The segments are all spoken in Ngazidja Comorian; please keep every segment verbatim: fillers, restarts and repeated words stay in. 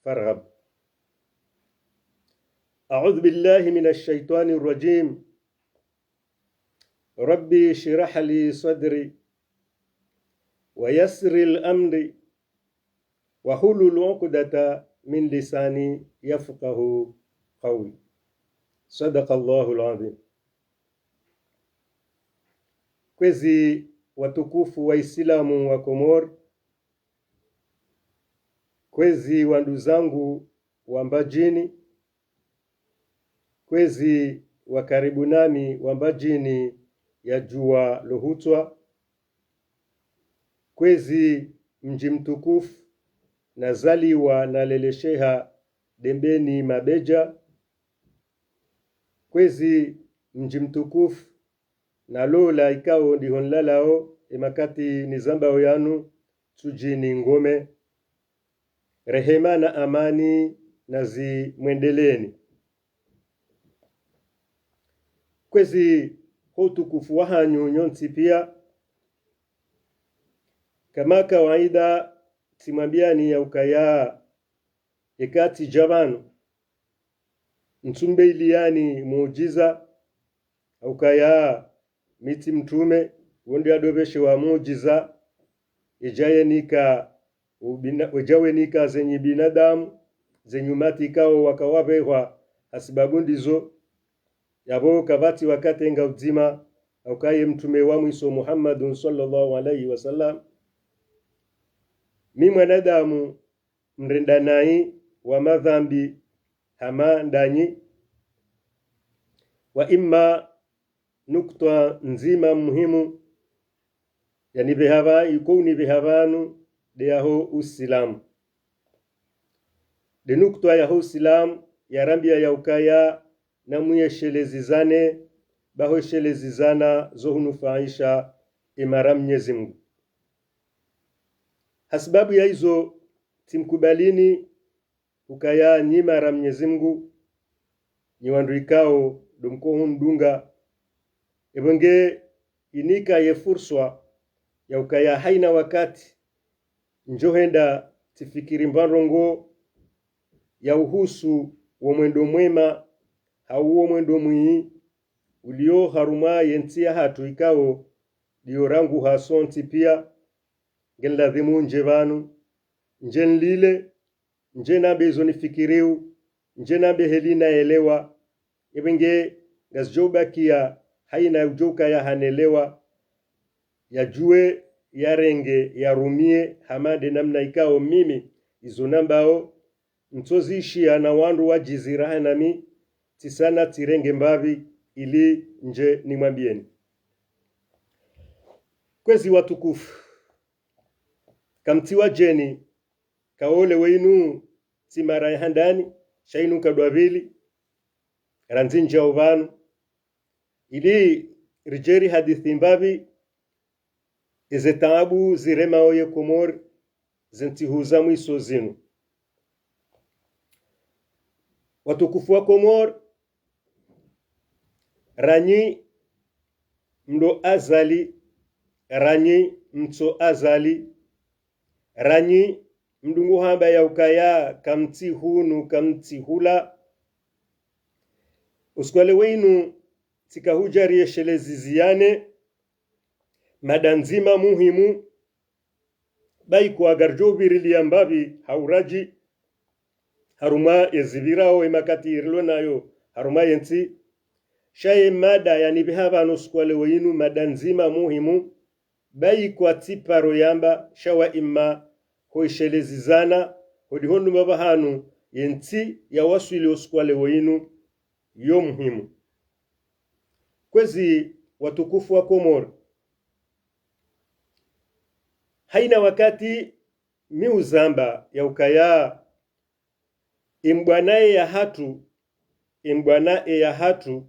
فارغب. أعوذ بالله من الشيطان الرجيم. رب اشرح لي صدري ويسر لي أمري واحلل عقدة من لساني يفقهوا قولي. صدق الله العظيم. Kwezi watukufu wa Islamu wa Komori, kwezi wanduzangu wa Mbadjini, kwezi wa karibu nami wa Mbadjini ya djuwa lo hutswa, kwezi mdji mtukufu nazaliwa nalelesheha Dembeni Mabedja, kwezi mdji mtukufu nalola ikao ndiho nlalao, emakati nizambao yanu, Tsudjini Ngome, rehema na amani nazimwendeleeni. Kwezi ho utukufu wahanyu nyontsi pia, kama kawaida tsimwambiani ya ukaya, eka tsidja pvanu, ntsumbe iliyani muujiza, ha ukaya mi tsi mtrume, wo nde yadopveshewa muujiza, idja yenika ubina-, idja wenika zenyi binadamu, zenyi umati ikao wakawapvehwa hasibabu ndizo, yapvo kapvatsi wakati nga udzima, ha ukaya ye mtrume wa mwiso Muhammadun swallallahu alayhi wa sallam. Mi mwanadamu mrenda nayi wa madhambi hama ndanyi, wa imma nukutwa ndzima muhimu yanipveha pva-, iko unipveha pvanu nde yaho Usilamu. Nde nukutwa yaho Usilamu yarambia ya ukaya namuyeshelezizane, ba ho eshelezizana zo hunufaisha emara Mnyezi Mngu. Hasibabu ya izo, tsimkubalini ukaya nyi mara Mnyezi Mngu, nyi wandru ikao ndo mko hundunga, epvo nge inika ye furswa ya ukaya haina wakati ndjo henda tsifikiri mba ndrongoo ya uhusu wo mwendo mwema hau wo mwendo mwi ulio harumwa ye ntsi yahatru ikao ndiyo rangu ha sontsi pia, nge niladhimu ndje pvanu, ndje nilile, ndje nambe izo nifikiriyo, ndje nambe heli naelewa, epvo nge ngazidjo ubakia haina udjo ukaya hanelewa, yadjuwe, yarenge, yarumie, hama nde namna ikao mimi izo nambao, ntsozishia na wandru wadjizira hanami, tsisana tsirenge mbapvi ili ndje nimwambieni. Kwezi watukufu, kamtsi wadjeni, ka ole weinu tsi mara ya handani, sha inu nkado ya pvili randzi ndjao pvanu, ili ridje rihadisi mbapvi eze taabu ziremao ye Komori ze ntsihu za mwiso zinu. Watukufu wa Komori, ranyi mlo azali, ranyi mtso azali, ranyi mdungu hamba ya ukaya kamtsi hunu, kamtsi hula. Usiku wa leo inu, tsika hudja riyesheleziziyane mada ndzima muhimu, bayi kwa ngaridjo upvirilia mbapvi ha uradji, harumwa ye zipvirao ye makati irilo nayo harumwa ye ntsi. Sha ye mada yanipveha pvanu usiku wa leo inu, mada ndzima muhimu, bayi kwa tsi paro yamba, sha wa imma ho ishelezizana, ho ndiho ndumba pvahanu ye ntsi yawaswili usiku wa leo inu, yo muhimu. Kwezi watukufu wa Komori, haina wakati mi uzamba ya ukaya embwana ye yahatru, embwana ye yahatru,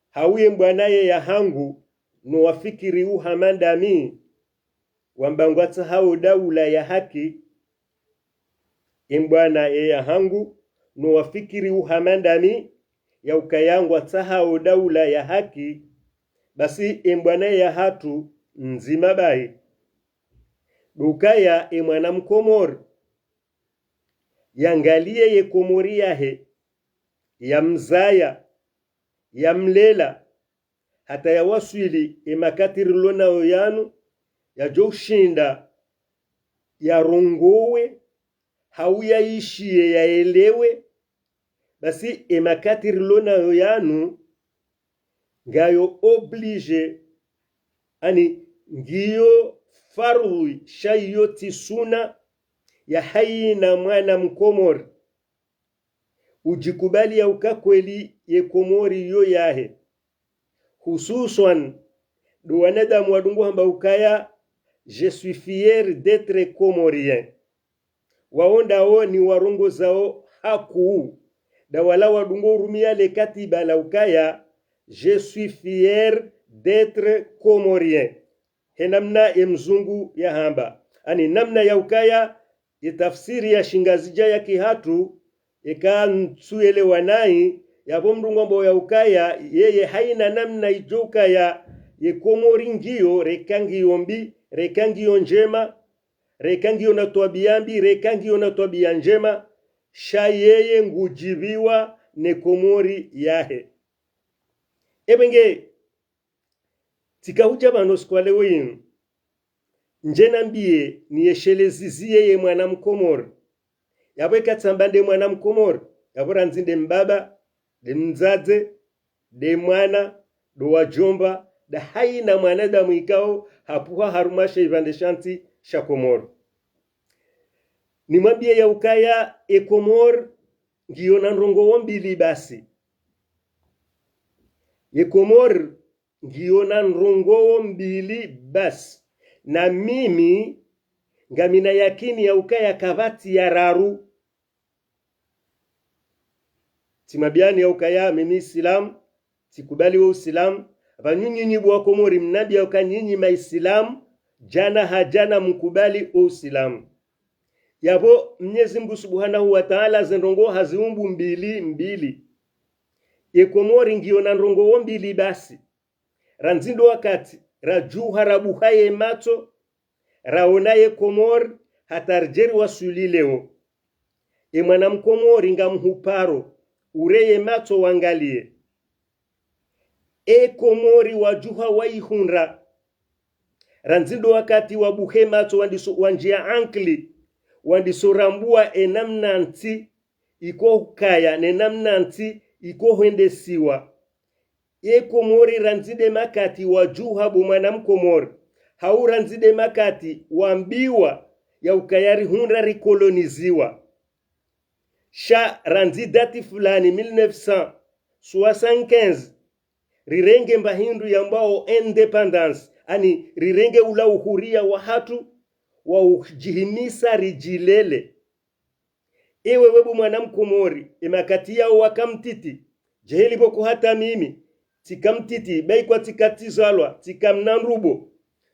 hau embwana ye yahangu, no wafikiri uhama ndami, wamba ngwatsahao daula ya haki, embwana ye yahangu, no wafikiri uhama ndami, ya ukaya ngwatsahao daula ya haki, basi embwana ye yahatru ndzima bayi. Ndo ukaya emwana Mkomori, yangaliye ye Komori yahe, yamzaya, yamlela, hata yawaswili ye makati rilo nayo yanu, yadjo ushinda yarongowe, hau yaishiye, yaelewe. Basi ye makati rilo nayo yanu, ngayo obligé, ani ngiyo faradhwi, sha iyo tsi suna, ya haina mwana Mkomori udjikubali ya uka kweli ye Komori iyo yahe. Hususwan, ndo wanadamu wadungu hamba ukaya, "Je suis fier d'être comorien." Wao ndawo ni warongozao hakuu, nda wala wadungu urumia le katiba la ukaya, "Je suis fier d'être comorien." He namna ye mzungu yahamba. Ani namna ya ukaya, ye tafsiri ya shingazidja ya kihatru, yeka ntsuelewa nayi, yapvo mdru ngwambao ya ukaya, yeye haina namna idjo ukaya, ye Komori ngiyo, reka ngiyo mbi, reka ngiyo ndjema, reka ngiyo na twabia mbi, reka ngiyo na twabia ndjema, sha yeye ngudjipviwa ne Komori yahe. Ebe nge, tsika hudja pvanu siku ya leo yinu, ndje nambiye niyesheleze zizi ye mwana Mkomori. Yapvo eka tsamba nde mwana Mkomori, yapvo randzi nde mbaba, nde mdzadze, nde mwana, ndo wadjomba, nda haina mwanadamu ikao hapvuha harumwa she ipvandre sha ntsi sha Komori. Nimwambiye ya ukaya ye Komori ngiyo na ndrongoo mbili basi. Ye Komori ngiyo na ndrongoo mbili basi. Na mimi ngamina yakini ya ukaya kapvatsi ya raru. Tsimwambiani ya ukaya mimi Isilamu, tsikubali wo Usilamu. Pvanu nyinyi bo wa Komori mnambia uka nyinyi ma Isilamu, djana ha djana mkubali wo Usilamu. Yapvo Mnyezi Mngu Subhanahu wa Ta'ala ze ndrongoo haziumbu mbili mbili. Ye Komori ngiyo na ndrongoo mbili basi. Randzi ndo wakati radjuha rabuha ye matso, raona ye Komori, hata ridjeri waswili leo. Ye mwana Mkomori ngamhuparo, ure ye matso wangaliye. Ye Komori wadjuha waihundra. Randzi ndo wakati wabuhe matso wandiso wandjia ankili, wandiso rambua ye namna ntsi iko hukaya, ne namna ntsi iko hwendesiwa. Ye Komori randzi nde makati wadjuha bo mwana Mkomori, hau randzi nde makati wambiwa ya ukaya rihundra rikoloniziwa. Sha randzi dati fulani, mille neuf cent soixante-quinze, rirenge mba hindru yambwao indépendance, ani rirenge ula uhuria wahatru wa udjihimisa ridjilele. Ewe we bo mwana Mkomori, ye makati yao waka mtiti, djeheli pvoko hata mimi, tsika mtiti, baikwa tsika tsizalwa, tsika mna ndrubo.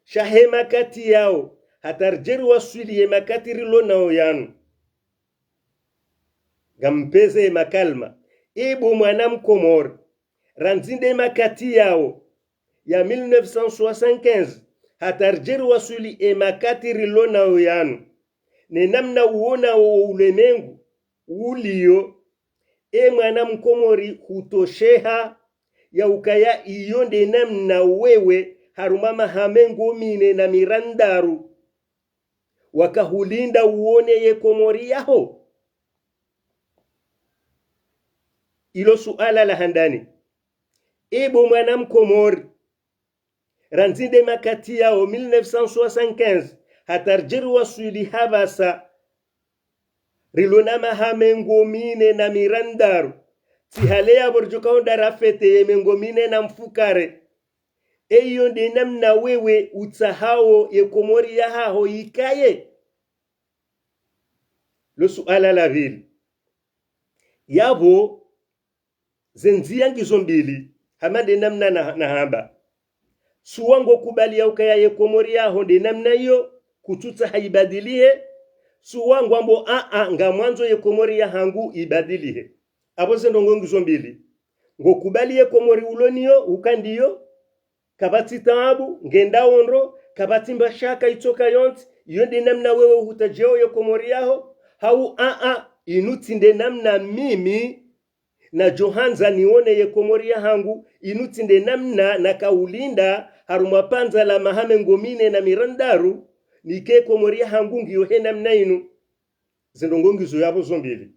Sha he makati yao, hata ridjeri waswili ye makati rilo nayo yanu. Ngampveze ye makalima. Ye bo mwana Mkomori, randzi nde makati yao ya mille neuf cent soixante-quinze, hata ridjeri waswili ye makati rilo nayo yanu, ne namna uonao wo ulemengu uliyo, ye mwana Mkomori hutosheha ya ukaya iyo nde namna wewe harumwa maha mengo mine na mirandaru waka hulinda uone ye Komori yaho. Ilo suala la handani. Ye bo mwana Mkomori, randzi nde makati yao mille neuf cent soixante-quinze, hata ridjeri waswili hapvasa, rilo na maha mengo mine na mirandaru. Tsi hale yapvo ridjo kaonda rafete ye mengo mine na mfukare. Ye iyo nde namna wewe utsahao ye Komori yahaho ikaye? Lo suala la pvili. Yapvo ze ndzia ngizo mbili, hama nde namna na, nahamba. Suwa ngokubali ya ukaya ye Komori yaho nde namna iyo, kutsutsaha ibadilihe, suwa ngwambo, "Aa, ngamwandzo ye Komori yahangu ibadilihe." Apvo ze ndrongoo ngizo mbili. Ngokubali ye Komori ulo nayo, uka ndiyo, kapvatsi taabu, ngenda ondro, kapvatsi mba shaka itsoka yontsi, iyo nde namna wewe uhutadjeo ye Komori yaho, hau aa, inu tsi nde namna mimi nadjo handza nione ye Komori yahangu, inu tsi nde namna nakaulinda harumwa pvandza la maha mengo mine na mirandaru, nike Komori yahangu ngiyo he namna inu. Zendrongo ngizo yapvo zo mbili.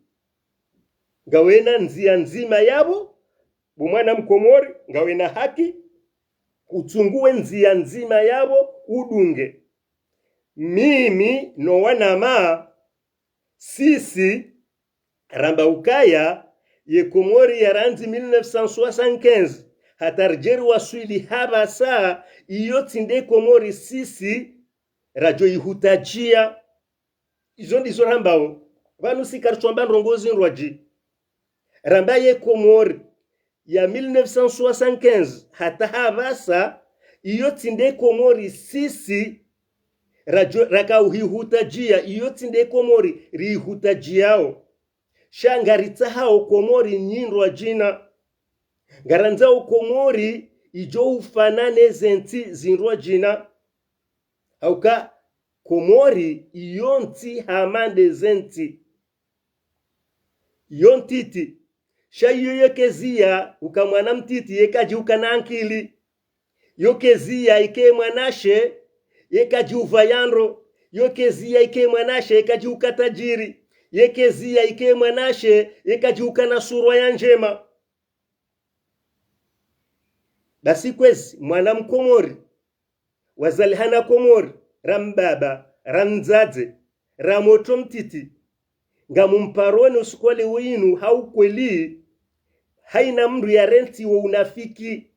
Ngawena ndzia ndzima yapvo, bo mwana Mkomori, ngawena haki, utsungue ndzia ndzima yapvo udunge. Mimi no wanama, sisi, ramba ukaya, ye Komori ya randzi mille neuf cent soixante-quinze, hata ridjeri waswili hapvasa, iyo tsi nde Komori sisi radjo ihutajia. Izo ndizo rambao. Pvanu si karitsuamba ndrongo zindrwadji. Ramba ye Komori ya mille neuf cent soixante-quinze hata hapvasa, iyo tsi nde Komori sisi radjo, rakauhihutajia, iyo tsi nde Komori riihutajiao. Sha ngaritsahao Komori nyindrwadjina. Ngarandzao Komori idjo ufanane zentsi zindrwadjina. Hauka Komori iyo ntsi hama nde zentsi. Iyo ntiti. Sha iyo yeke ziya uka mwana mtiti yekadji uka na ankili. Yoke ziya ike mwanashe yekadji uva yandro. Yoke ziya ike mwanashe yekadji uka tadjiri. Yeke ziya ike mwanashe yekadji uka na surwa ya ndjema. Basi kwezi, mwana Mkomori, wazalihana Komori, ra mbaba, ra mdzadze, ra motro mtiti, ngamumparoni usiku wa leo inu ha ukweli, haina mndru yarentsi wo unafiki.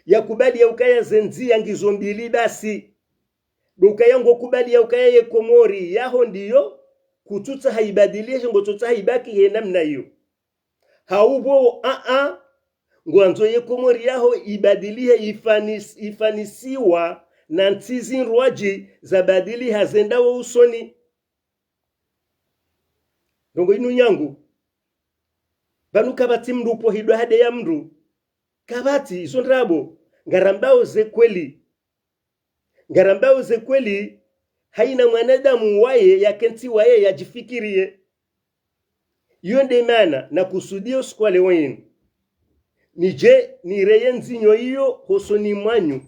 Yakubali ya ukaya ze ndzia ngizo mbili basi. Ndo ukaya ngokubali ya ukaya ye Komori yaho ndiyo, kutsutsaha ibadilihe, ngotsutsaha ibaki he namna iyo. Haubo, a-a, ngwandzo ye Komori yaho ibadilihe ifanis-, ifanisiwa na ntsi zindrwadji zabadiliha zendao usoni. Ndrongo inu nyangu. Pvanu kapvatsi mndru upvo hidwa hade ya mndru. Kapvatsi, izo ndrabo. Ngarambao ze kweli. Ngarambao ze kweli, haina mwanadamu waye yakentsi waye yadjifikirie. Iyo nde mana nakusudio usiku wa leo inu nidje nireye ndzinyo iyo hosoni mwanyu,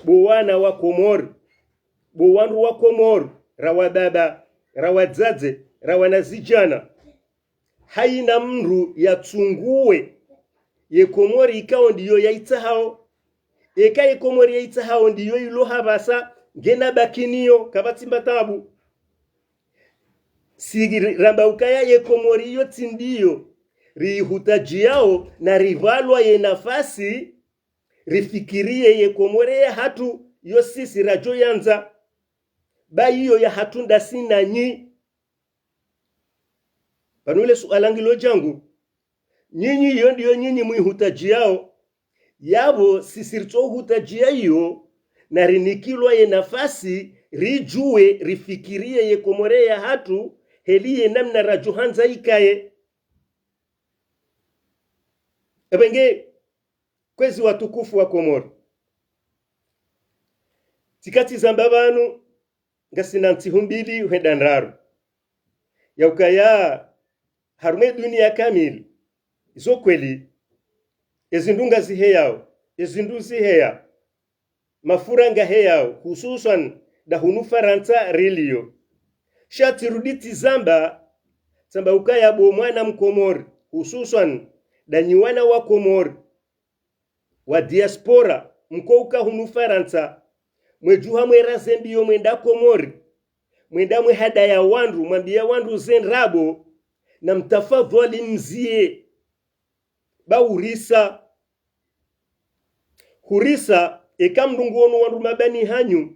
bo wana wa Komori, bo wandru wa Komori, ra wababa, ra wadzadze, ra wanazidjana. Haina mndru yatsungue ye Komori ikao ndiyo yaitsahao. Eka ye Komori yaitsahao ndiyo ilo hapvasa, ngena bakiniyo, kapvatsi mba tabu. Si ramba ukaya ye Komori iyo tsi ndiyo riihutajiao, na ripvalwa ye nafasi, rifikirie ye Komori yahatru, iyo sisi radjo yandza. Ba iyo yahatru ndasi nanyi. Pvanu le suala ngilo djangu. Nyinyi iyo ndiyo nyinyi muihutajiao. Yapvo sisi ritso hutajia iyo, na rinikilwa ye nafasi, ridjuwe, rifikirie ye Komori yahatru, heli ye namna radjo handza ikaye. Epvenge, kwezi watukufu wa Komori. Tsika tsizamba pvanu, ngasina ntsihu mbili hwenda ndraru. Ya ukaya harumwa ye dunia kamili, izo kweli, ezindru ngaziheyao, ezindru ziheya, mafura ngaheyao, hususwan da hunu Farantsa rilio. Sha tsirudi tsizamba, tsamba ukaya bo mwana Mkomori, hususwan da nyi wana wa Komori, wa diaspora, mko uka hunu Farantsa, mwedjuha mwera ze mbiyo mwenda Komori, mwenda mwehadaya wandru, mwambiya wandru ze ndrabo, na mtafadhwali mzie. Ba hurisa. Hurisa, eka mndru nguono wandru mabani hanyu,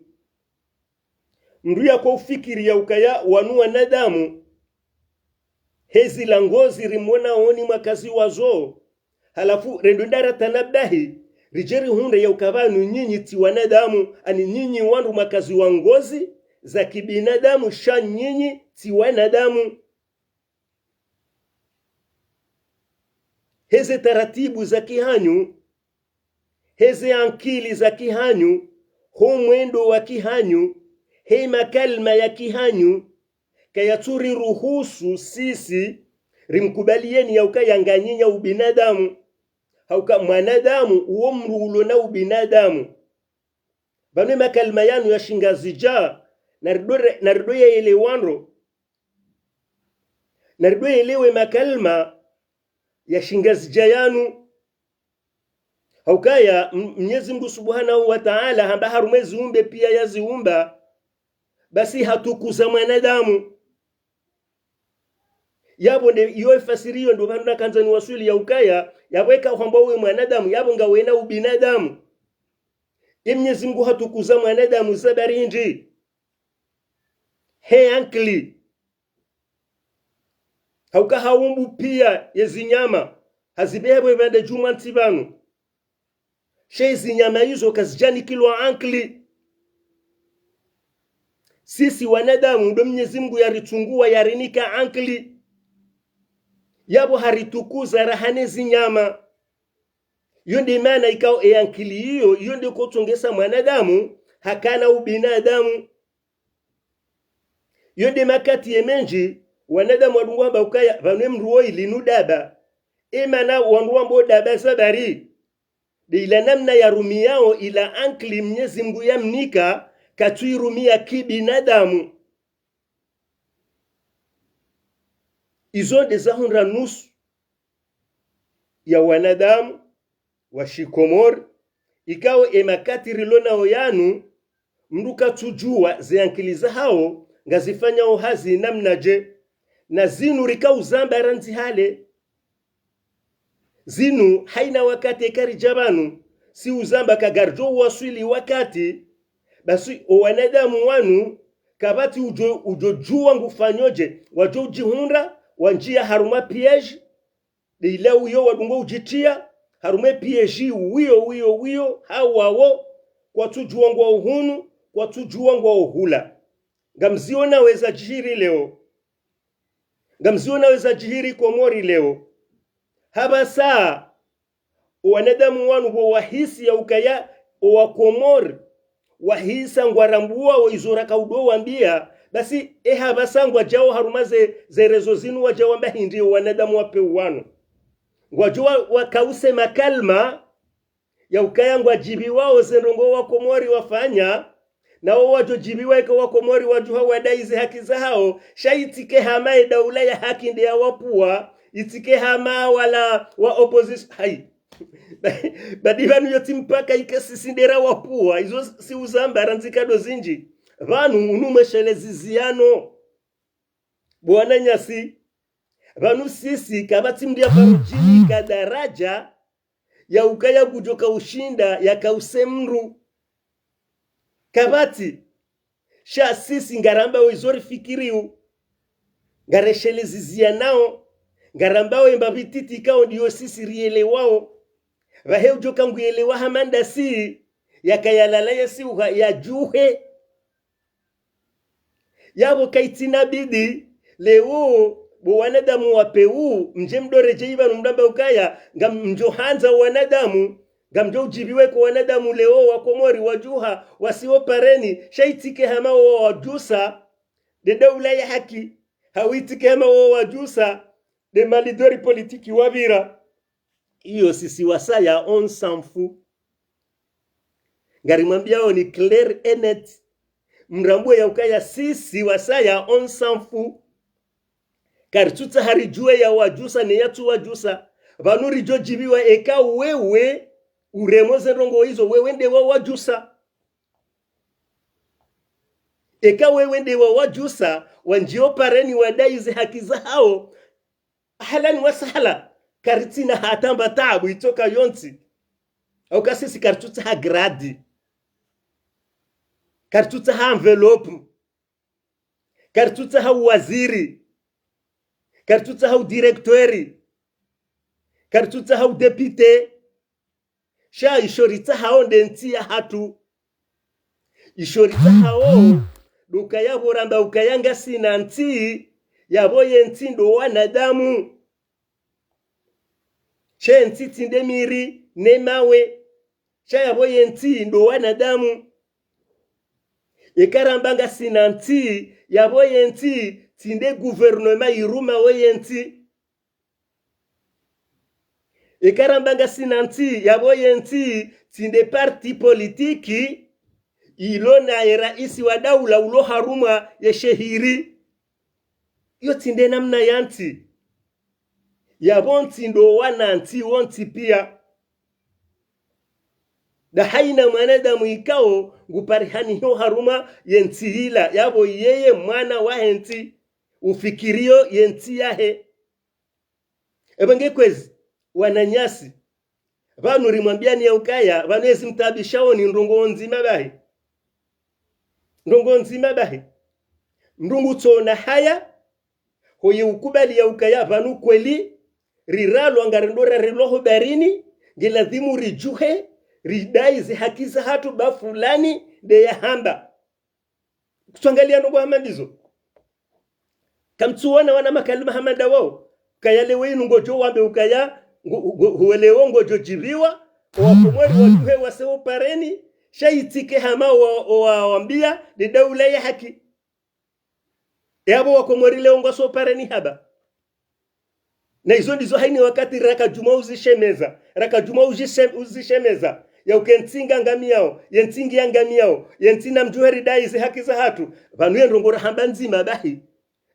mndru yako ufikiri ya ukaya wanu wanadamu, hezi la ngozi rimwona oni mwakazi wazo, halafu rendo ndara tanabahi, ridje rihundre ya uka pvanu nyinyi tsi wanadamu, ani nyinyi wandru mwakazi wa ngozi za kibinadamu, sha nyinyi tsi wanadamu. Heze taratibu za kihanyu, heze ankili za kihanyu, ho mwendo wa kihanyu, he makalima ya kihanyu, kayatsu riruhusu sisi rimkubaliyeni yaukaya nganyi na ubinadamu. Hauka mwanadamu uwo mdru ulo na ubinadamu. Pvanu emakalima yanu ya shingazidja, narido re-, narido yaelewa ndro. Narido yaelewe makalima ya shingazidja yanu. Haukaya M-, Mnyezi Mngu Subhanahu wa Ta'ala hamba harumwa eziumbe piya yaziumba, basi hatukuza mwanadamu. Yapvo nde iyo efasiri iyo ndo pvanu nakandza niwaswili yaukaya, yapvo eka hwamba we mwanadamu, yapvo ngawe na ubinadamu. E Mnyezi Mngu hatukuza mwanadamu sababu hindri? He ankili. Hauka haumbu piya yezinyama, hazibeha pvo epvandre djuu mwa ntsi pvanu. Sha ezinyama izo kazidjanikilwa ankili. Sisi wanadamu ndo Mnyezi Mngu yaritsunguwa yarinika ankili. Yapvo haritukuza raha ne zinyama. Iyo nde maana ikao e ankili iyo, iyo nde kotsongesa mwanadamu hakana ubinadamu. Iyo nde makati yemendji wanadamu wadungu wamba ukaya pvanu emdru woyi linu daba. Emana wandru wambo daba sababu nde ila namna yarumiyao ila ankili Mnyezi Mngu yamnika, katsuirumiya kibinadamu. Izo nde zahundra nusu ya wanadamu wa shikomori, ikao emakati rilo nao yanu, mdru katsudjuwa ze ankili zahao ngazifanyao hazi namnadje. Na zinu rikauzamba randzi hale. Zinu haina wakati eka ridja pvanu, si uzamba ka ngaridjo uwaswili wakati, basi o wanadamu wanu, kapvatsi udjo, udjo djuwa ngufanyodje, wadjo udjihundra wandjiya harumwa piège, nde ila uyo wadungo udjitiya harumwa piège, wiyo, wiyo, wiyo, hawawo, kwatsudjuwa ngwao hunu, kwatsudjuwa ngwao hula. Ngamzionao ezadjiri leo. Ngamzionao ezadjiri Komori leo. Hapvasa, o wanadamu wanu pvo wahisi yaukaya, o Wakomori, wahisa ngwarambuwao izo rakaudo wambiya, basi, e hapvasa ngwadjao harumwa ze, ze réseaux zinu wadja wamba hindri o wanadamu wa pewu wanu. Ngwadjo wa, wakause makalima, yaukaya ngwadjibiwao ze ndrongo Wakomori wafanya, nawo wadjo djibiwa eka Wakomori wadjuha wadai ze haki zahao, sha itsike hama e daula ya haki nde yawapvuwa, itsike hama wala wa opposition, hayi. Badi pvanu yotsi mpaka ike sisi nde rawapvuwa, izo si uzamba randzi nkado zindji. Pvanu unu mweshelezi ziyano. Bo wananyasi, pvanu sisi kapvatsi mdru ya paro djinika daradja, yaukaya ngudjo kaushinda yakause mdru. Kapvatsi, sha sisi ngarambao izo rifikiriyo, ngareshelezi ziyanao, ngarambao embapvi ntiti ikao ndiyo sisi rielewao. Pvahe udjo ka nguyelewa hama ndasi, yakaya lala yasiuha yadjuhe. Yapvo kaitsina bidi, leo, bo wanadamu wa pewu, mdje mdo redjeyi pvanu mdo amba ukaya, ngamdjo handza wanadamu, ngamdjo udjibiwa eka wanadamu leo Wakomori wadjuha, wasi o pareni, sha itsike hama wo wadjusa, nde daula ya haki, hau itsike hama wo wadjusa, nde ma leader politique wapvira. Iyo sisi wasaya on s'en fout. Ngarimwambiyao ni clair et net. Mrambuwe yaukaya sisi wasaya on s'en fout. Karitsutsaha ridjuwe ya wadjusa ne yatsu wadjusa. Pvanu ridjo djibiwa eka wewe uremo ze ndrongo izo wewe nde wa wadjusa. Eka wewe nde wa wadjusa, wandjiyo pareni wadai ze haki zahao, ahlan wa sahlan, karitsina hata mba taabu itsoka yontsi. Hauka sisi karitsutsaha grade. Karitsutsaha enveloppe. Karitsutsaha uwaziri. Karitsutsaha udirecteur. Karitsutsaha udéputé. Sha isho ritsahao nde ntsi yahatru. Isho ritsahao, ndo ukaya pvo ramba ukaya ngasina ntsi, yapvo ye ntsi ndo wanadamu. Sha ye ntsi tsi nde miri ne mawe. Sha yapvo ye ntsi ndo wanadamu. Eka ramba ngasina ntsi, yapvo ye ntsi tsi nde gouvernement irumao ye ntsi. Eka ramba ngasina ntsi, yapvo ye ntsi tsi nde parti politique ilo na ye raisi wa daula ulo harumwa ye shehiri. Iyo tsi nde namna ya ntsi. Yapvo ntsi ndo wanantsi wontsi pia. Nda haina mwanadamu ikao nguparihaniho harumwa ye ntsi ila, yapvo yeye mwana wahe ntsi, ufikirio ye ntsi yahe. Epvo nge kwezi, wananyasi, pvanu rimwambiani ya ukaya, pvanu ezi mtaabishao ni ndrongoo ndzima bahi. Ndrongoo ndzima bahi. Mndru ngutsona haya, hoye ukubali ya ukaya pvanu kweli, riralwa ngarendo rarelwa ho barini, nge lazimu ridjuhe, ridai ze haki zahatru ba fulani nde yahamba. Kutsuangalia ndrongoo hama ndizo. Kamtsuona wana makalima hama ndawao. Kaya leo inu ngodjo wambe ukaya, ngo-, ngo-, ngo-, leo ngodjo djipviwa, owakomori wadjuhe wase ho pareni, sha itsike hama owa-, owawambia, nde daula ya haki. Yapvo wakomori leo ngwasi ho pareni haba. Na izo ndizo haina wakati raka djuma uzishemeza, raka djuma uzishe-, uzishemeza, ya uke ntsi ngangamiao, ye ntsi ngiangamiao, ye ntsi namdjuhe ridai ze haki zahatru, pvanu ye ndrongoo rahamba ndzima bahi.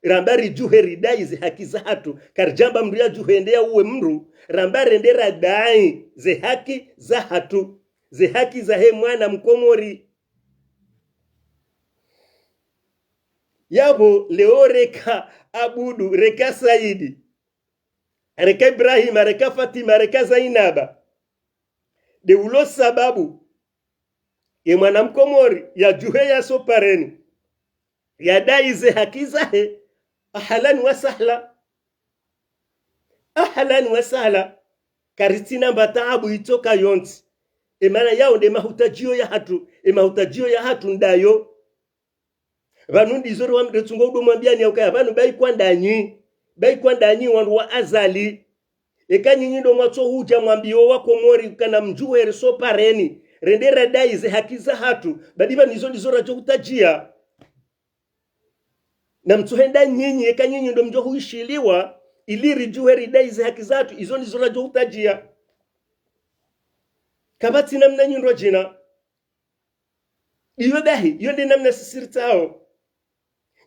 Ramba ridjuhe ridai ze haki zahatru, karidjamba mndru yadjuhe yende yauwe mndru, ramba rende radai ze haki zahatru, ze haki zahe mwana mkomori. Yapvo leo reka Abudu, reka Saidi, reka Ibrahima, reka Fatima, reka Zainaba. Nde ulo sababu ye mwana mkomori yadjuhe yasi ho pareni, yadai ze haki zahe. Ahlan wa sahla. Ahlan wa sahla. Karitsina mba taabu itsoka yontsi. Emana yao nde mahutajio yahatru, emahutajio yahatru ndayo. Pvanu ndizo riwa-, ritsungo udo mwambiani ya ukaya pvanu baikwa ndanyi, baikwa ndanyi wandru wa Azali. Eka nyinyi ndo mwatso hudja mwambio wakomori kana mdjuhe risi ho pareni, rende radai ze haki zahatru, badi pvanu izo ndizo radjo hutajia. Namtsuhenda nyinyi, eka nyinyi ndo mdjo huishiliwa, ili ridjuhe ridai ze haki zahatru, izo ndizo radjo hutajia. Kapvatsi namna nyindro djina. Iyo bahi, iyo nde namna sisi ritsahao.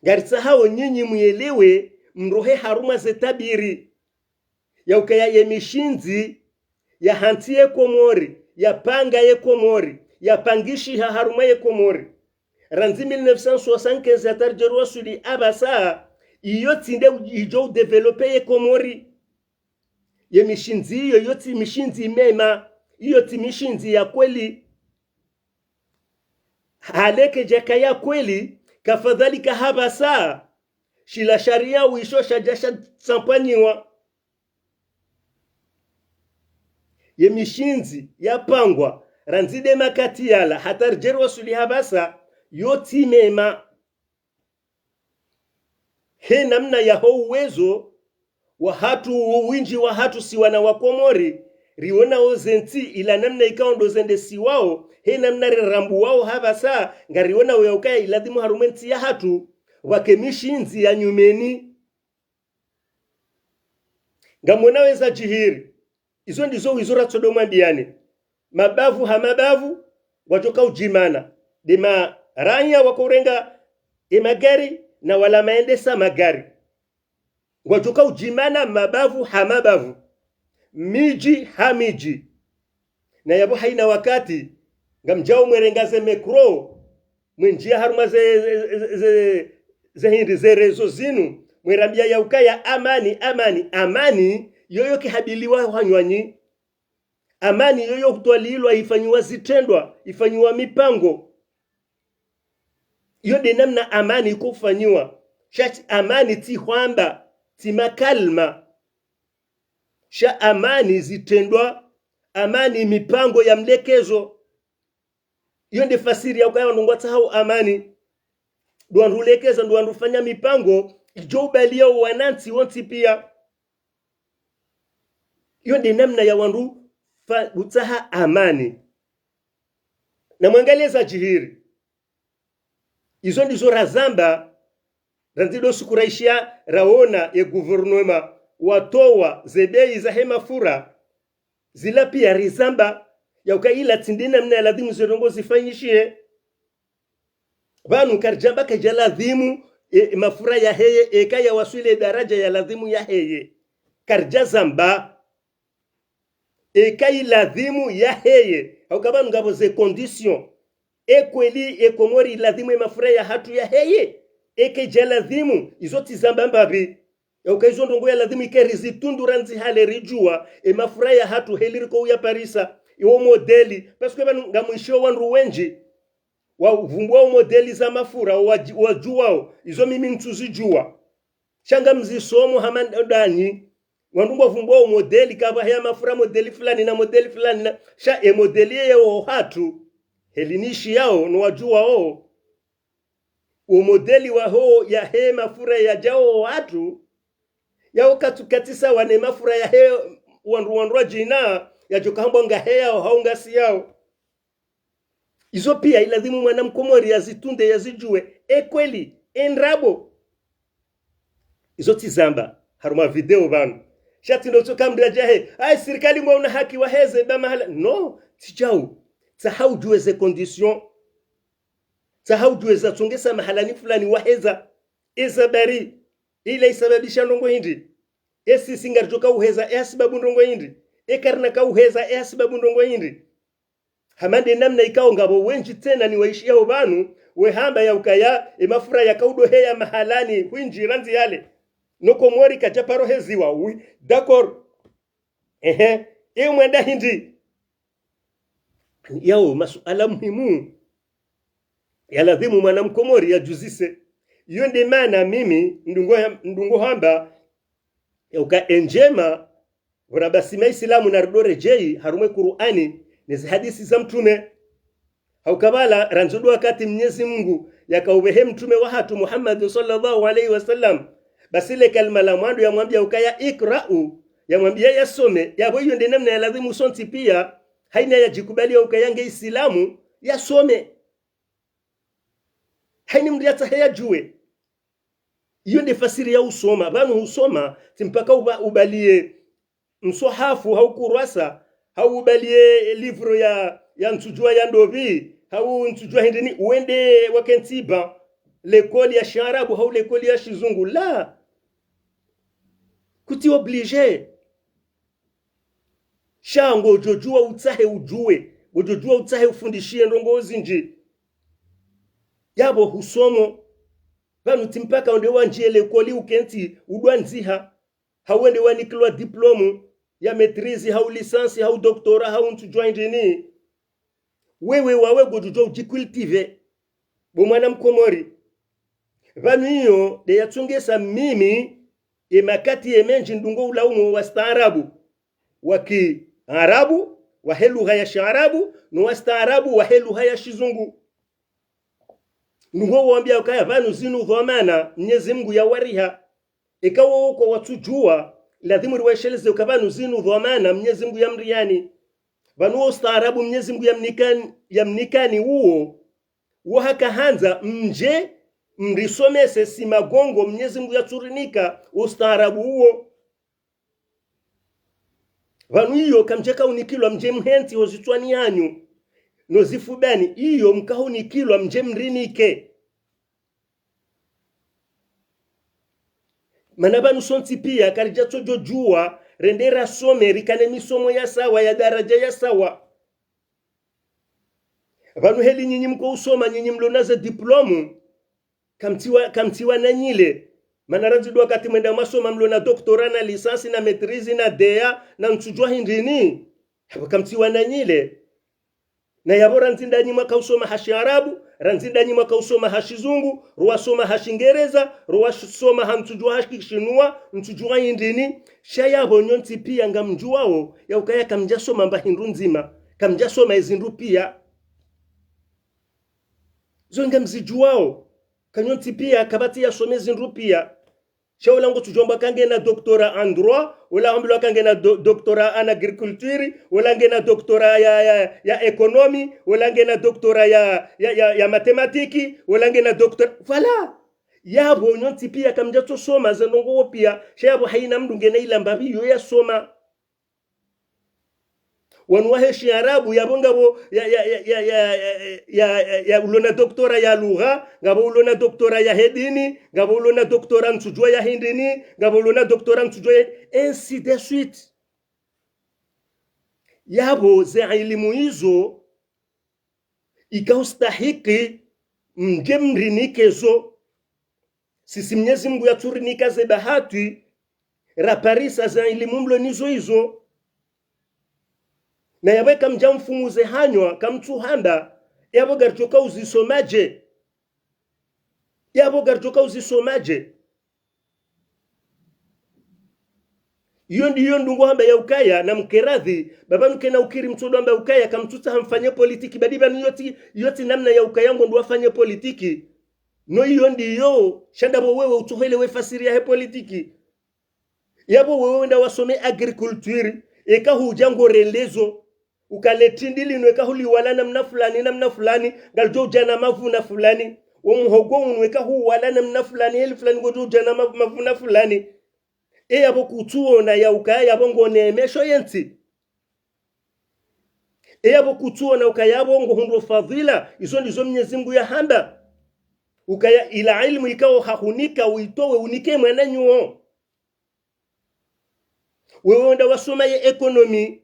Ngaritsahao nyinyi muyelewe, mrohe harumwa ze tabiri. Ya ukaya ye mishindzi, ya hantsi ye Komori, ya panga ye Komori, ya pangishiha harumwa ye Komori. Randzi mille neuf cent soixante-quinze hata ridjeri waswili apvasa, iyo tsi nde u-, idjo udévelopper ye Komori. Ye mishindzi iyo, iyo tsi mishindzi mema, iyo tsi mishindzi ya kweli. Haleke djaka ya kweli, kafadhali kahapvasa, shila sharia wisho shadja shatsampanyiwa. Ye mishindzi yapangwa, randzi nde makati yala, hata ridjeri waswili hapvasa, yo tsi mema. He namna yaho uwezo wahatru, wo windji wahatru si wana wa Komori, rionao ze ntsi ila namna ikao ndo zendesiwao, he namna rirambuwao hapvasa, ngarionao ya ukaya iladhimu harumwa ye ntsi yahatru, wake mishindzi ya nyumeni. Ngamwonao eza djihiri. Izo ndizo wizo ratsodo mwambiani. Mabavu ha mabavu, ngwadjoka udjimana. Nde maranya wako urenga ye magari, na wala maendesa magari. Ngwadjoka udjimana mabavu ha mabavu. Midji ha midji. Na yapvo haina wakati, ngamdjao mwerenga ze micro, mwendjia harumwa ze, ze, ze, ze, ze hindri ze réseaux zinu, mwerambia ya ukaya amani, amani, amani, yoyo kihabiliwa hanywanyi. Amani yoyo hutwalilwa, ifanyiwa zitrendwa, ifanyiwa mipango. Iyo nde namna amani iko ufanyiwa. Sha tsi amani tsi hwamba, tsi makalima. Sha amani zitrendwa, amani mipango ya mlekezo. Iyo nde fasiri ya ukaya wandru ngwatsahao amani. Ndo wandru ulekeza, ndo wandru ufanya mipango, idjo ubalia wanantsi wontsi pia. Iyo nde namna ya wandru fa-, utsaha amani. Na mwangalie za djihiri. Izo ndizo razamba, Randzi ndo suku raishiya raona ye gouvernement watowa ze bei zahe mafura, zila piya rizamba, yauka ila tsi nde namna ya ladhimu ze ndrongoo zifanyishihe. Pvanu karidjamba kaidja ladhimu, e, e mafura yaheye, eka yawaswili daraja ya ladhimu yaheye. Karidjazamba, eka iladhimu yaheye. Hauka pvanu ngapvo ze conditions. E kweli, e Komori iladhimu e mafura yahatru yaheye. Eka idja ladhimu, izo tsi zamba mbapvi. Yauka izo ndrongoo ya ladhimu ike rizitundu randzi hale ridjuwa, e mafura yahatru heli riko uyaparisa, iwo modeli, parce que pvanu ngamwishiyo wandru wendji, wavumbuwa o modeli za mafura, wa, wadjuwao, izo mimi ntsuzidjuwa. Sha ngamzisomo hama ndanyi, wandru ngwavumbuwao modeli, kapvaheya mafura modeli fulani na modeli fulani na, sha e modeli yeye ohatru, heli nishiyao, no wadjuwao. O modeli waho yahe mafura yadjao hatru, yao katsu katsi sawa ne mafura yahe wandru wandru wadjina, yadjoka hambwa ngaheyao hau ngasiyao. Izo piya iladhimu mwana mkomori yazitunde yazidjuwe, e kweli, e ndrabo. Izo tsi zamba harumwa video pvanu. Sha tsi ndo tsoka mndru yadjahe, ayi, sirikali mwa una haki waheze ba mahala. No, tsi djau. Tsaha udjuwe ze conditions. Tsaha udjuwe zatsongesa mahalani fulani waheza. Eza bari, ila isababisha ndrongoo hindri. Esi singaridjoka uheza, e hasibabu ndrongoo hindri. E karina ka uheza, e hasibabu ndrongoo hindri. Hama nde namna ikao ngapvo wendji tsena ni waishiyao pvanu, wehamba yaukaya, e mafura yakaudoheya mahalani hwindji randzi yale. No Komori kadjaparo heziwa, oui, d'accord. Ehe, e mwenda hindri. Yao masuala muhimu, yaladhimu mwana mkomori yadjuzise. Iyo nde mana mimi ndungo, ndungo hamba, yauka e ndjema, pvura basi maisilamu naridoredjeyi harumwa e Kur'ani ne zihadisi za mtrume. Hauka pvala randzo ndo wakati Mnyezi Mungu yakaupvehe mtrume wahatru Muhammad swallallahu alayhi wa sallam, basi le kalima la mwando yamwambiya ukaya ikra'u, yamwambiya yasome, yapvo iyo nde namna yaladhimu sontsi piya, haina yadjikubaliya ukaya nge isilamu, yasome. Haina mndru yatsahe yadjuwe. Iyo nde fasiri ya usoma. Pvanu husoma, tsi mpaka uba-, ubaliye mswahafu hau kurwasa, hau ubaliye livre ya, ya ntsudjuwa ya ndopvi, hau ntsudjuwa hindri ni, wende wakentsi ba, lekoli ya shiarabu, hau lekoli ya shizungu. La. Kutsi obligé. Sha ngodjodjuwa utsahe udjuwe, ngodjodjuwa utsahe ufundishiye ndrongoo zindji. Yapvo husomo. Pvanu tsi mpaka wende wandjiye lekoli ukentsi udwandziha, hau wende wanikilwa diplôme ya maîtrise, hau licence, hau doctorat, hau ntsudjuwa hindri ni. Wewe wawe ngodjodjuwa udjicultivé bo mwana mkomori. Pvanu iyo nde yatsongesa mimi, e makati ye mendji ndungo ulaumu wastaarabu wa kiarabu, wahe lugha ya shiarabu, no wastaarabu wahe lugha ya shizungu. Ndungo wambiya ukaya pvanu zinu dhwamana Mnyezi Mungu yawariha. Eka wowo kwatsudjuwa, ladhimu riwaesheleze uka pvanu zinu dhwamana Mnyezi Mungu yamriyani. Pvanu wo ustaarabu Mnyezi Mungu yamnikani, yamnikani uwo, wo haka handza mdje mrisomese si magongo Mnyezi Mungu yatsurinika ustaarabu uwo. Pvanu iyo kamdjaka unikilwa mdje mhentsi ho zitswani hanyu no zifubani, iyo mkahunikilwa mdje mrinike. Mana pvanu sontsi piya karidjatsodjodjuwa rende rasome rikane misomo ya sawa ya daraja ya sawa. Pvanu heli nyinyi mko usoma, nyinyi mlo na ze diplôme, kamtsiwa, kamtsiwa na nyile. Mana randzi ndo wakati mwenda mwasoma mlo na doctorat na licence na maîtrise na D E A na ntsudjuwa hindri ni. Yapvo kamtsiwa na nyile. Na yapvo randzi ndanyi mwaka usoma ha shiarabu, randzi ndanyi mwaka usoma ha shizungu, rwasoma ha shingereza, rwasoma ha ntsudjuwa ha shinua, ntsudjuwa hindri ni. Sha yapvo nyontsi piya ngamdjuwao, ya ukaya kamdjasoma mba hindru ndzima, kamdjasoma ezindru piya. Zo ngamzidjuwao, ka nyontsi piya kapvatsi yasome zindru piya. Sha ola ngotsudjuwa amba kangena doctorat en droit, ola hambilwa kangena do-, doctorat en agriculture, ola ngena doctorat ya, ya, ya économie, ola ngena doctorat ya, ya, ya, ya mathématiques, ola ngena doctorat, voilà. Yapvo nyontsi pia kamdjatsosoma ze ndrongoo pia, sha yapvo haina mndru ngena ilamba pvi yo yasoma. Wanu wahe shiarabu, yapvo ngapvo ya, ya, ya, ya, ya, ya, ya, ya, ulo na doktora ya lugha, ngapvo ulo na doktora yahe dini, ngapvo ulo na doktora ntsudjua ya hindrini, ngapvo ulo na doktora ntsudjua ya, ainsi de suite. Yapvo ze ilimu izo, ika ustahiki mdje mrinike zo. Sisi Mnyezi Mungu yatsurinika ze bahati, raparisa ze ilimu mlo nizo izo. Na yapvo eka mdja mfumu ze hanywa, kamtsuhamba, yapvo ngaridjoka uzisomadje? Yapvo ngaridjoka uzisomadje? Iyo ndiyo ndrongoo hamba ya ukaya, na mkeradhi, baba nukena ukiri mtsodo hamba ukaya, kamtsutsaha mfanye politiki, badi pvanu iyo tsi, iyo tsi namna ya ukaya ngondro wafanye politiki. No iyo ndiyo, sha ndapvo wewe utsohele we fasiri yahe politiki. Yapvo wewe wenda wasome agriculture, eka hudja ngo relezo, uka le tindi linu eka huliwala namna fulani, namna fulani, ngalidjo udja na mavuna fulani. Wo muhogo unu eka huwala namna fulani, heli fulani ngodjo udja na mav-, mavuna fulani. E yapvo kutsuona ya ukaya yapvo ngo ne mesho yentsi. E yapvo kutsuona ukaya yapvo ngo hundro fadhila, izo ndizo Mnyezi Mungu yahamba. Ukaya ila ilimu ikao hahunika uitowe unike mwananyaho. Wewe wenda wasoma ye ekonomi,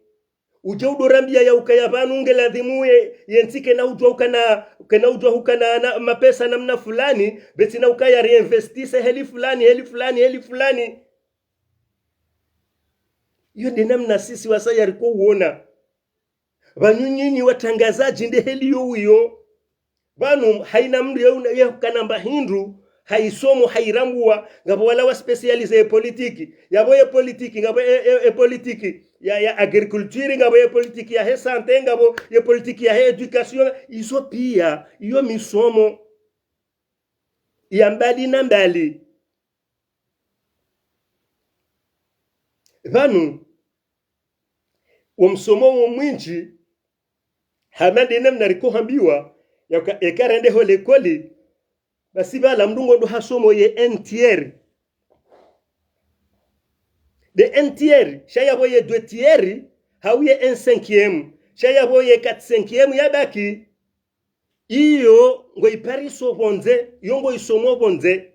udje udo rambia ya ukaya pvanu nge ladhimu ye, yentsi kena udjua ukana, kena udjua hukana na mapesa namna fulani, beti na ukaya réinvestisse heli fulani, heli fulani, heli fulani. Iyo nde namna sisi wasaya riko uona. Pvanu nyinyi watrangazadji nde heli yo wiyo. Pvanu haina mndru ye una-, ye hukana mba hindru, haisomo, hairambua, ngapvo wala wa spécialisé ye politiki. Yapvo ye politiki, ngapvo e, e, e politiki ya, ya agriculture, ngapvo ye politiki yahe santé, ngapvo ye politiki yahe éducation. Izo pia, iyo misomo ya mbali na mbali. Pvanu, wo msomo wo mwindji, hama nde namna riko hambiwa, yaka, eka rende ho likoli, basi pvala mndru ngondo hasomo ye un tiers. Nde un tiers, sha yapvo ye deux tiers, hau ye un cinquième, sha yapvo ye quatre cinquième yabaki, iyo ngo ipariso pvondze, iyo ngo isomo pvondze.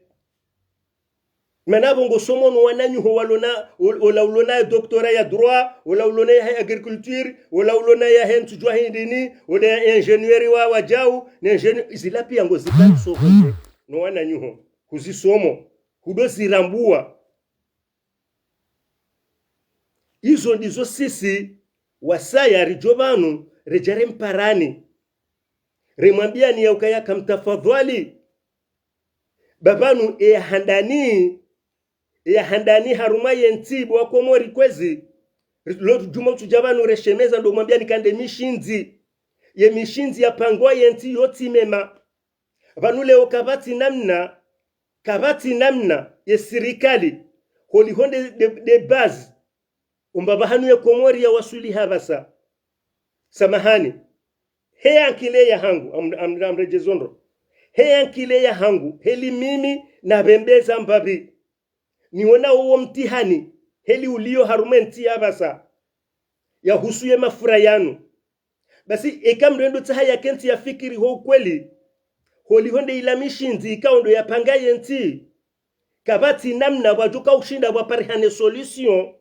Mana pvo ngo somo no wananyaho walo na, ol-, ola ulo na doctorat ya droit, ola ulo na ya agriculture, ola ulo na ya ntsudjua hindrini, ola ya ingénieur wa, wa djau, na ingénieur, zila pia ngo zipariso pvondze no wananyaho. Huzisomo, hudo zirambua. Izo ndizo sisi wasaya ridjo pvanu redja remparani, remwambiani ya ukaya kamtafadhwali. Ba pvanu eya handani, eya handani harumwa yentsi bo wa Komori kwezi. Lo djumwa utsudja pvanu reshemeza ndo mwambiani kande mishindzi. Ye mishindzi yapangwa yentsi yotsi mema. Pvanu leo kapvatsi namna, kapvatsi namna ye sirikali, holiho nde, nde, nde base, umba pvahanu ye Komori ya waswili hapvasa. Samahani. He ankili yahangu, am-, am-, amredjezo ndro. He ankili yahangu, heli mimi napvembeza mbapvi. Niwona uwo mtihani, heli uliyo harumwa entsi yapvasa, yahusu ye mafura yanu. Basi, eka mndru endo tsaha yakentsi yafikiri ho ukweli, holiho nde ila mishindzi ikao ndo yapanga yentsi, kapvatsi namna pvwadjoka ushinda pvwaparihane solution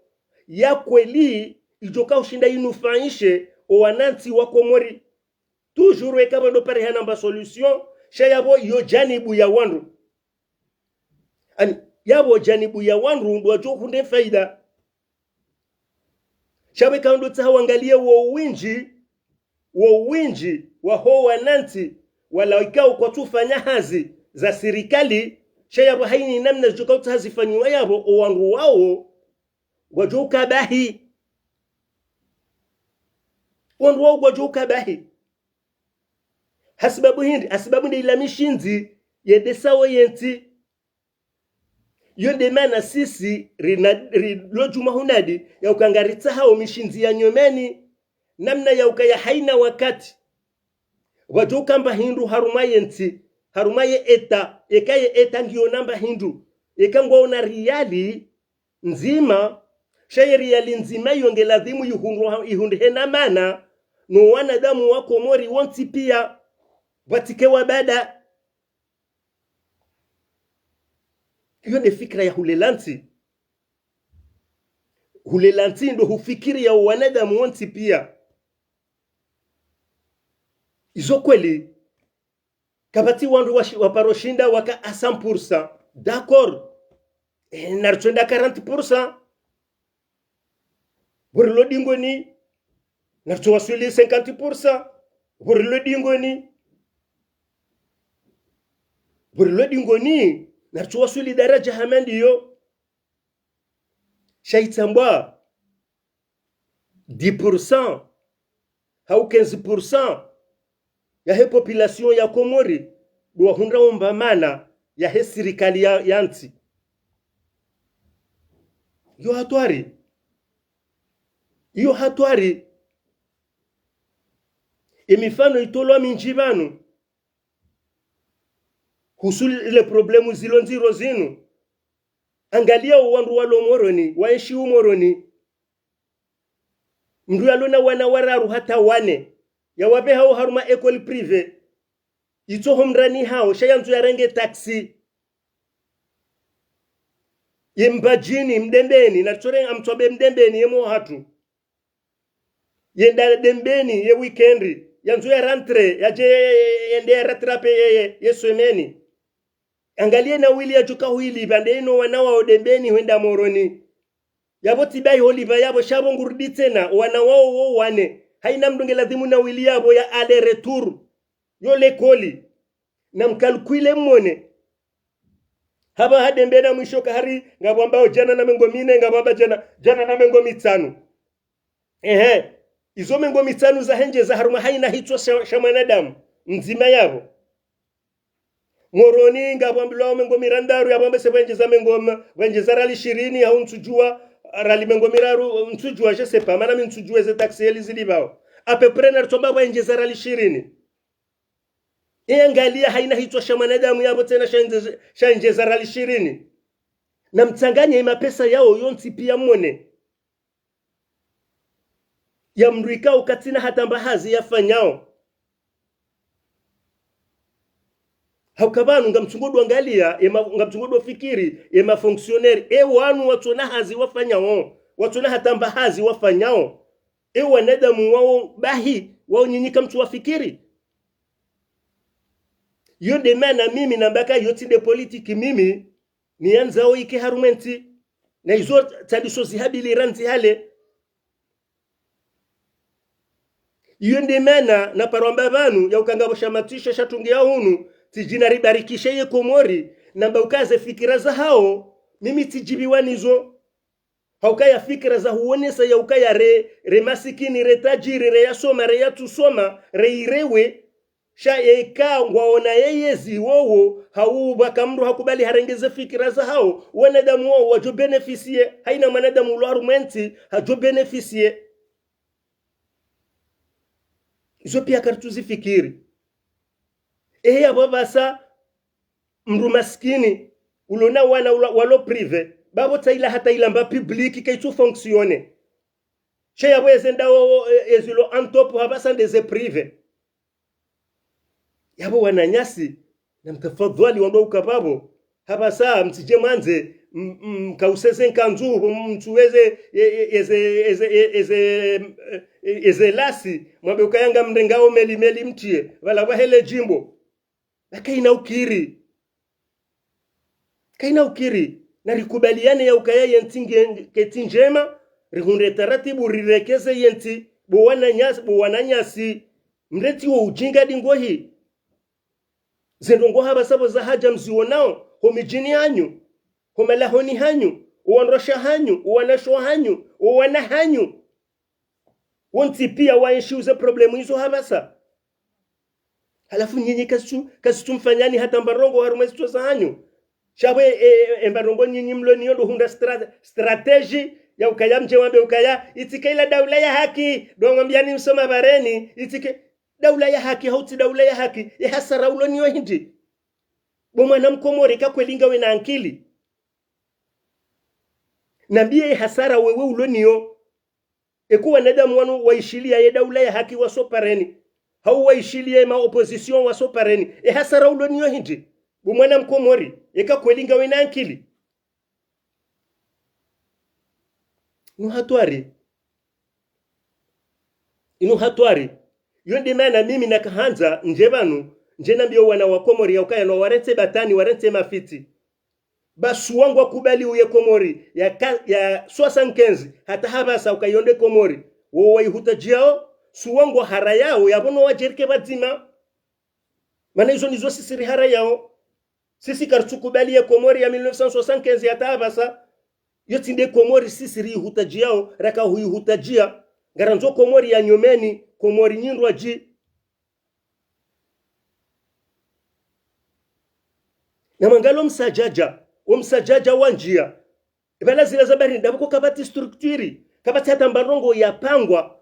ya kweli idjoka ushinda inufaishe owanantsi wa Komori. Toujours eka pvwendo parihana mba solution, sha yapvo iyo janibu ya wandru. Ani, yapvo janibu ya wandru ndo wadjo hunde faida. Sha pvo eka ndo tsaha wangaliye wo windji, wo windji waho wanantsi, wala ikao kwatsufanya hazi za sirikali, sha yapvo haina namna zidjoka utsaha zifanyiwa yapvo, owandru wao ngwadjo uka bahi. Wandru wao ngwadjo uka bahi. Hasibabu hindri, hasibabu nde ila mishindzi yendesao yentsi. Yo nde mana sisi rina, ri, lo djumwa hunadi ya uka ngaritsahao mishindzi ya nyumeni, namna ya ukaya haina wakati pvwadjo uka mba hindru harumwa yentsi, harumwa ye eta, eka ye eta ngiyo namba hindru, eka ngwaona riali ndzima, sha ye riali ndzima iyo nge ladhimu ihundru, ihundru hena mana, no wanadamu wa Komori wontsi pia, pvatsike wa bada. Iyo nde fikira ya hulela ntsi. Hulela ntsi ndo hufikiri ya wanadamu wontsi pia. Izo kweli, kapvatsi wandru washi-, waparo shinda waka à cent pour cent. D'accord. Eh, naritsoenda quarante pour cent. Pvo rilo dingoni, naritso waswili cinquante pour cent. Pvo rilo dingoni. Pvo rilo dingoni, naritso waswili daraja hama ndiyo. Sha itsambwa dix pour cent hau quinze pour cent yahe population ya Komori ndo wahundra omba mana yahe sirikali ya, ya ntsi. Iyo hatwari. Iyo hatwari. Emifano itolwa mindji pvanu husu le problème zilo ndziro zinu. Angalia o wandru walo Moroni, waenshi u Moroni. Mndru yalo na wana wararu hata wane, yawapveha o harumwa école privée, itsoho mrani hawo, sha yandzo yarenge taxi ye Mbadjini, Mdembeni, naritsorenge amtswabe Mdembeni ye mwahatru. Yenda Dembeni ye weekend, yandzo ya rentrée, yadje yende ya rattrape ye, ye, ye semaine. Angalia nauli yadjoka huilipva, nde ino wana wao Dembeni hwenda Moroni. Yapvo tsi bahi holipva yapvo, sha pvo ngurudi tsena, wana wao wo wane. Haina mndru nge ladhimu nauli yapvo ya aller-retour yo lekoli. Namkalkile mmone. Hapvaha Dembeni mwisho kahari, ngapvo ambao djana na mengo mine, ngapvo amba djana, djana na mengo mitsanu. Ehe. Izo mengo mitsanu zahendjeza harumwa haina hitswa sha, sha mwanadamu mdzima yapvo. Moroni ngapvo ambilwao mengo mirandaru, yapvo amba se pvwendjeza mengo ma-, pvwendjeza riali shirini, hau ntsudjua, riali mengo miraru, ntsudjua, je sais pas, mana mi ntsudjua eze taxi eli zilipvao. À peu près naritso amba pvwendjeza riali shirini. Iye angalia haina hitswa sha mwanadamu yapvo tsena shaendje-, shaendjeza riali shirini. Namtsanganye mapesa yao yontsi pia mmone. Ya mndru ikao katsina hata mba hazi yafanyao. Hauka pvanu ngamtsungo ndo angalia, ema, ngamtsungo ndo fikiri, ema fonctionnaire, e wanu watsona hazi wafanyao, watsona hata mba hazi wafanyao. E wanadamu wao bahi, wao nyinyi kamtsu wafikiri. Iyo nde mana mimi namba ka iyo tsi nde politiki mimi niyandzao ike harumwa entsi. Na izo tsandiso zihabili randzi hale. Iyo nde mana naparo amba pvanu ya uka ngapvo shama tsisha shatungiwa hunu, tsidji naribarikishe ye Komori, namba uka ze fikira zahao, mimi tsidjibiwa nizo. Hauka ya fikira za huonesa ya ukaya re, re masikini, re tadjiri, re yasoma, re yatsusoma, re irewe, sha eka ngwaona ye yezi wowo, hau pvwaka mndru hakubali harenge ze fikira zahao, wanadamu wao wadjo bénéficier, haina mwanadamu ulo harumwa entsi hadjo bénéficier. Izo pia karitsu zifikiri. Ehe, yapvo pvasa mndru masikini, ulo na wana ula, walo privé, pvapvo tsaila hata ila mba public kaitsu fonctionner. Sha yapvo eze ndao, e, ezilo en top hapvasa nde ze privé. Yapvo wananyasi, namtafadhwali wandru uka pvapvo, hapvasa mtsidje mwandze, m-, m-, mkause ze nkanzu, mtsuwe ze, e, e, eze, eze, e, eze, e, eze lasi, mwambe ukaya ngamrengao meli, meli mtriye, pvala pvwa hele djimbo. Na kaina ukiri. Kaina ukiri. Na rikubaliane ya ukaya yentsi nge-, ketsi ndjema, rihundre taratibu, rirekeze yentsi, bo wananyasi, bo wananyasi, mretsi wo ujinga dingohi. Ze ndrongoo hapvasa pvo za hadja mzionao, ho midjini hanyu, ho malahoni hanyu, o wandrwasha hanyu, o wanashe hanyu, o wana hanyu. Wontsi pia waenshi uze problème izo hapvasa. Halafu nyinyi kazitsu, kazitsu mfanyani hata mba ndrongoo harumwa ezitswa zahanyu. Sha pvo, e, e, e, mba ndrongoo nyinyi mlo niyo ndo hundra stra-, stratégie ya ukaya mdje wambe ukaya, itsike ila daula ya haki, ndo ngwambiani msoma pvareni, itsike daula ya haki, hau tsi daula ya haki, ye hasara ulo niyo hindri. Bo mwana mkomori, eka kweli ngawe na ankili, nambiye ye hasara wewe ulo nayo. Eka wanadamu wanu waishiliya ye daula ya haki wasopareni, hau waishiliya ye ma opposition wasopareni, ye hasara ulo nayo hindri? Bo mwana mkomori, eka kweli ngawe na ankili. Inu hatwari. Inu hatwari. Yo nde mana mimi nakahandza ndje pvanu, ndje nambiye wana wa Komori ya ukaya no warantsi batwani, warantsi mafitsi. Ba suwa ngwakubaliyo ye Komori ya ka-, ya soixante-quinze hata hapvasa ukaya yo nde Komori wo waihutadjiyao, suwa ngwaharayao, yapvo no wadjerike pvadzima. Mana izo ndizo sisi riharayao. Sisi karitsukubali ye Komori ya mille neuf cent soixante-quinze hata hapvasa. Yo tsi nde Komori sisi riihutadjiyao, raka huihutadjiya. Ngarandzo Komori ya nyumeni, Komori nyindrwadji. Na mwangalie o msadjadja, o msadjadja wandjiya. Ipvala zila za bahari, ndapvo ko kapvatsi structure, kapvatsi hata mba ndrongoo yapangwa,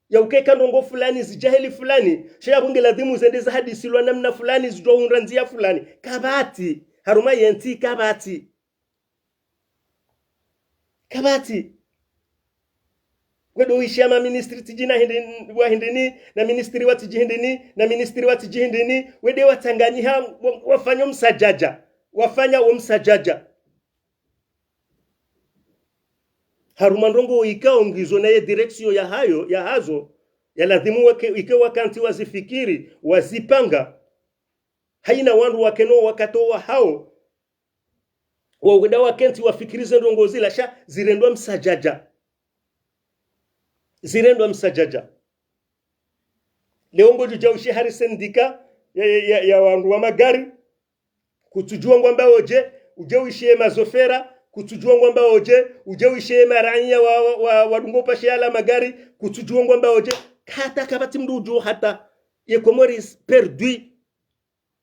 ya ukaya eka ndrongoo fulani zidja heli fulani, sha yapvo nge ladhimu zende zahadisilwa namna fulani, zidjo hundra ndziya fulani. Kapvatsi, harumwa yentsi kapvatsi. Kapvatsi. Wende uishiya ma ministri tsidji na hindri, wa hindrini, na ministri wa tsidji hindrini, na ministri wa tsidji hindrini, wende watsanganyiha, wa-, wafanya o msadjadja. Wafanya o msadjadja. Harumwa ndrongoo ikao ngizo na ye direction yahayo, yahazo, ya ladhimu wake, ike wakantsi wazifikiri, wazipanga. Haina wandru wakena o wakati wahao, wa wenda wakentsi wafikiri ze ndrongoo zila, sha zirendwa msadjadja. Zirendwa msadjadja. Leo ngodjo udja uishiye hari syndicat ya, ya, ya, ya wandru wa magari, kutsudjuwa ngwambao dje, udje uishiye mazofera, kutsudjuwa ngwambao dje, udje uishiye maraiya wa, wa, wa, wadungo upashe yala magari, kutsudjuwa ngwambao dje, hata kapvatsi mndru udjuo hata ye Comores perdue.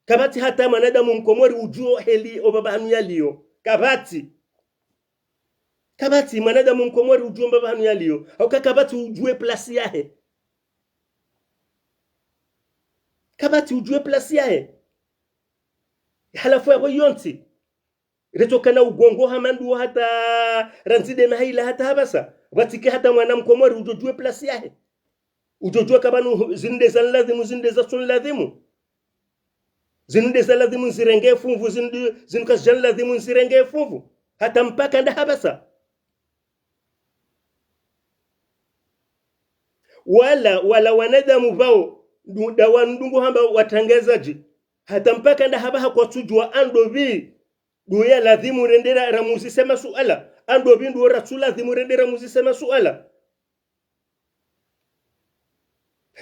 Kapvatsi hata mwanadamu mkomori udjuo heli o mbapvi hanu yaliyo. Kapvatsi. Kapvatsi mwanadamu mkomori udjuo mbapvi hanu yaliyo. Hauka kapvatsi udjuo e place yahe. Kapvatsi udjuo e place yahe. Halafu yapvo yontsi, ritsokana ugongo ha mandru hata randzi de mahaila hata hapvasa. Pvatsike hata mwana mkomori udjo udjuo e place yahe. Udjo udjuo ka pvanu zinu de zaniladhimu, zinu de zatsuladhimu. Zinu de zaladhimu nzirenge funvu, zinu de, zinu kazidjaniladhimu nzirenge funvu. Hata mpaka nda hapvasa. Wala, wala wanadamu pvao, ndu-, nda wandru ngo hamba watrangazadji. Hata mpaka nda hapvaha kwatsudjuwa ndopvi ndu yaladhimu rende ra-, ramuzise masuala. Ndopvi ndu ratsuladhimu rende ramuzise masuala.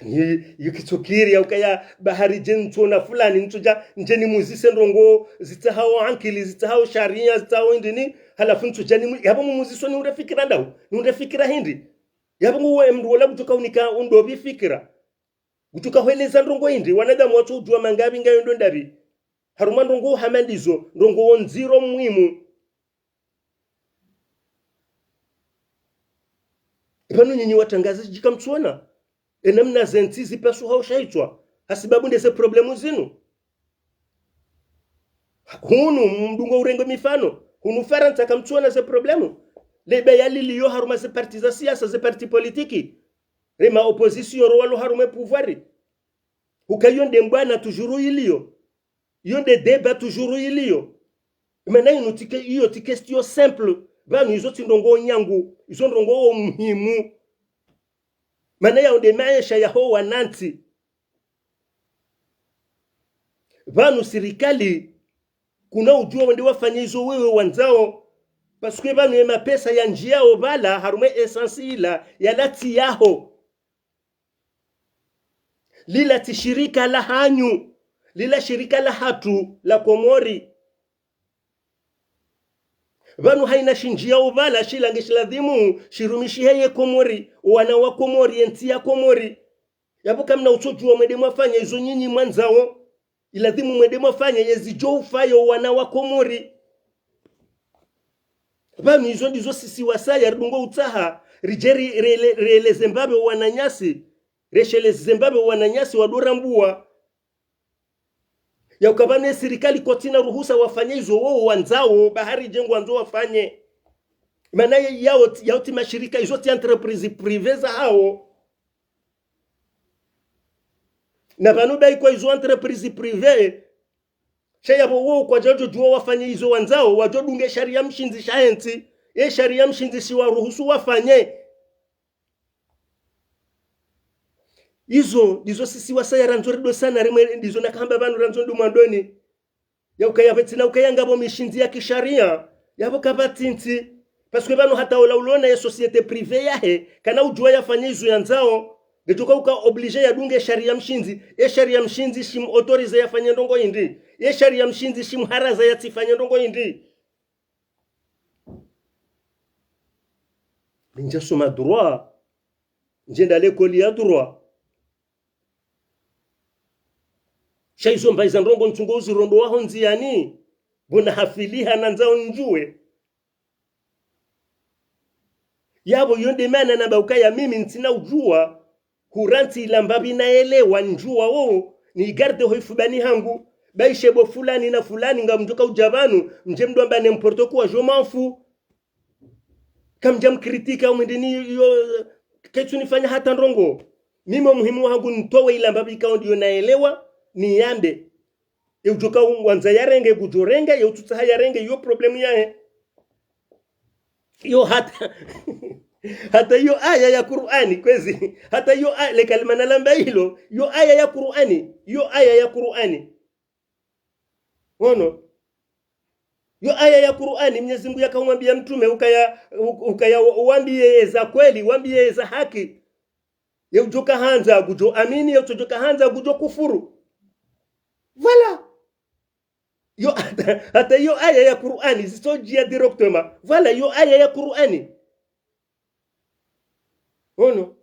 Ni, yikitsukiri ya ukaya bahari dje ntsona fulani, ntsodja ndje nimuzise ndrongoo zitsahao ankili, zitsahao sharia, zitsahao indrini, halafu ntsodja nimu-, yapvo mumuziso nihundre fikira ndau, nihundre fikira hindri. Yapvo nguwe mndru wola kutsoka unika ndopvi fikira. Kutsoka hweleza ndrongoo hindri, wanadamu watso udjuwa mangapvi ngayo ndo ndapvi. Harumwa ndrongoo hama ndizo, ndrongoo ndziro muhimu. Ipvanu nyinyi watrangazadji kamtsuona e namna zentsi zipasuhao shahitswa, hasibabu nde ze problemu zinu. Hunu mdungo urenge mifano. Hunu Farantsa kamtsuona ze problemu. Leba yaliliyo harumwa ze parti za siasa, ze parti politiki. Rema opposition ro walo harumwa e pouvoir. Huka iyo nde mbwana toujours iliyo. Iyo nde débat toujours iliyo. Mana inu tsi ke-, iyo tsi question simple. Pvanu izo tsi ndrongoo nyangu, izo ndrongoo muhimu. Mana yao nde maesha yaho wanantsi. Pvanu sirikali, kuna udjuwa wende wafanye izo wewe wandzao. Parce que pvanu ye mapesa yandjiyao pvala, harumwa e essence ila, yala tsi yaho. Lila tsi shirika la hanyu, lila shirika la hatru la Komori. Pvanu haina shindjiyao pvala shila nge shiladhimu shirumishihe ye Komori, wana wa Komori, yentsi ya Komori. Yapvo kamna utsodjuwa mwende mwafanye izo nyinyi mwandzao. Iladhimu mwende mwafanye yezidjo ufayo wana wa Komori. Pvanu izo ndizo sisi wasaya ridungo utsaha, ridje ri-, rele-, releze mbapvi wananyasi, resheleze mbapvi wananyasi wadora mbuwa. Ya uka pvanu ye sirikali kotsina ruhusa wafanye izo wo wandzao, bahari dje ngwandzo wafanye. Mana ye, yao tsi, yao tsi mashirika, izo tsi entreprise privée zahao. Na pvanu bayi kwa izo entreprise privée, sha yapvo wo kwadjadjo djuwa wafanye izo wandzao, wadjo dunge sharia mshindzi sha yentsi, ye sharia mshindzi shiwaruhusu wafanye. Izo ndizo sisi wasaya randzo rido sana rimwe, ndizo nakahamba pvanu randzo ndo mwandoni. Ya ukaya pvetsina ukaya ngapvo mishindzi ya kisharia, yapvo kapvatsi ntsi. Parce que pvanu hata ola ulona ye société privée yahe, kana udjuwa yafanye izo yandzao, ngedjoka uka obligé yadunge sharia mshindzi, ye sharia mshindzi shim autorisé yafanye ndrongo hindri, ye sharia mshindzi shim haraza yatsifanye ndrongo hindri. Mi ndja soma droit, ndjenda lekoli ya droit. Sha izo mbayi za ndrongo ntsungo uzirondowa ho ndziyani, pvo nahafiliha nandzao ndjuwe. Yapvo yo nde mana namba ukaya mimi ntsina udjuwa, hurantsi ilamba pvi naelewa ndjuwa wo, ni garde ho ifubani hangu, bayi shebo fulani na fulani ngamdjoka udja pvanu, mdje mdwamba n'importe quoi, je m'en fous. Kamdja mkritika, umwindini yo, ketsu nifanya hata ndrongo. Mimi muhimu wahangu ntowe ilamba pvi ikao ndiyo naelewa, niyambe. Ye udjoka wandza yarenge, ngudjo renge, ye utsutsaha yarenge, yo problème yahe. Yo hata, hata yo aya ya Kur'ani, kwezi, hata yo a-, le kalima nalamba ilo, yo aya ya Kur'ani, yo aya ya Kur'ani. Ono. Yo aya ya Kur'ani, Mwenyezi Mungu yakamwambia mtrume, ukaya, u-, ukaya wa-, wambiye za kweli, wambiye za haki. Ye udjoka handza ngudjo amini, ye utsodjoka handza ngudjo kufuru. Voilà. Yo, hata, hata yo aya ya Kur'ani, zitsodjiya directement. Voilà, yo aya ya Kur'ani. Ono.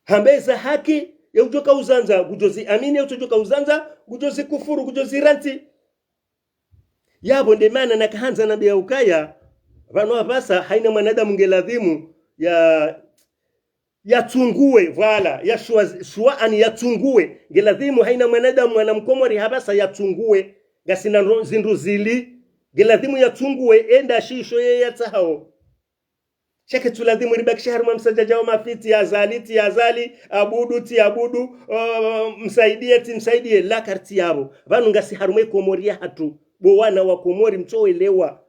Hamba za haki, ye udjoka uzandza, ngudjo zi amini, ye utsodjoka uzandza, ngudjo zi kufuru, ngudjo zi rantsi. Yapvo nde mana nakahandza nambe ya ukaya, pvanu hapvasa, haina mwanadamu nge ladhimu, ya, yatsunguwe, voilà, ya shwa, shwa ani yatsunguwe. Nge ladhimu haina mwanadamu mwana mkomori hapvasa yatsunguwe. Ngasina ro-, zindru zili. Nge ladhimu yatsunguwe, enda shisho ye yatsahao. Sha ketsu ladhimu ribakishe harumwa msadjadja wa mafitsi, Azali, tsi Azali, Abudu, tsi Abudu, uh, Msaidie, tsi Msaidie, la kartsi yapvo. Pvanu ngasi harumwa ye Komori yahatru. Bo wana wa Komori mtsoelewa.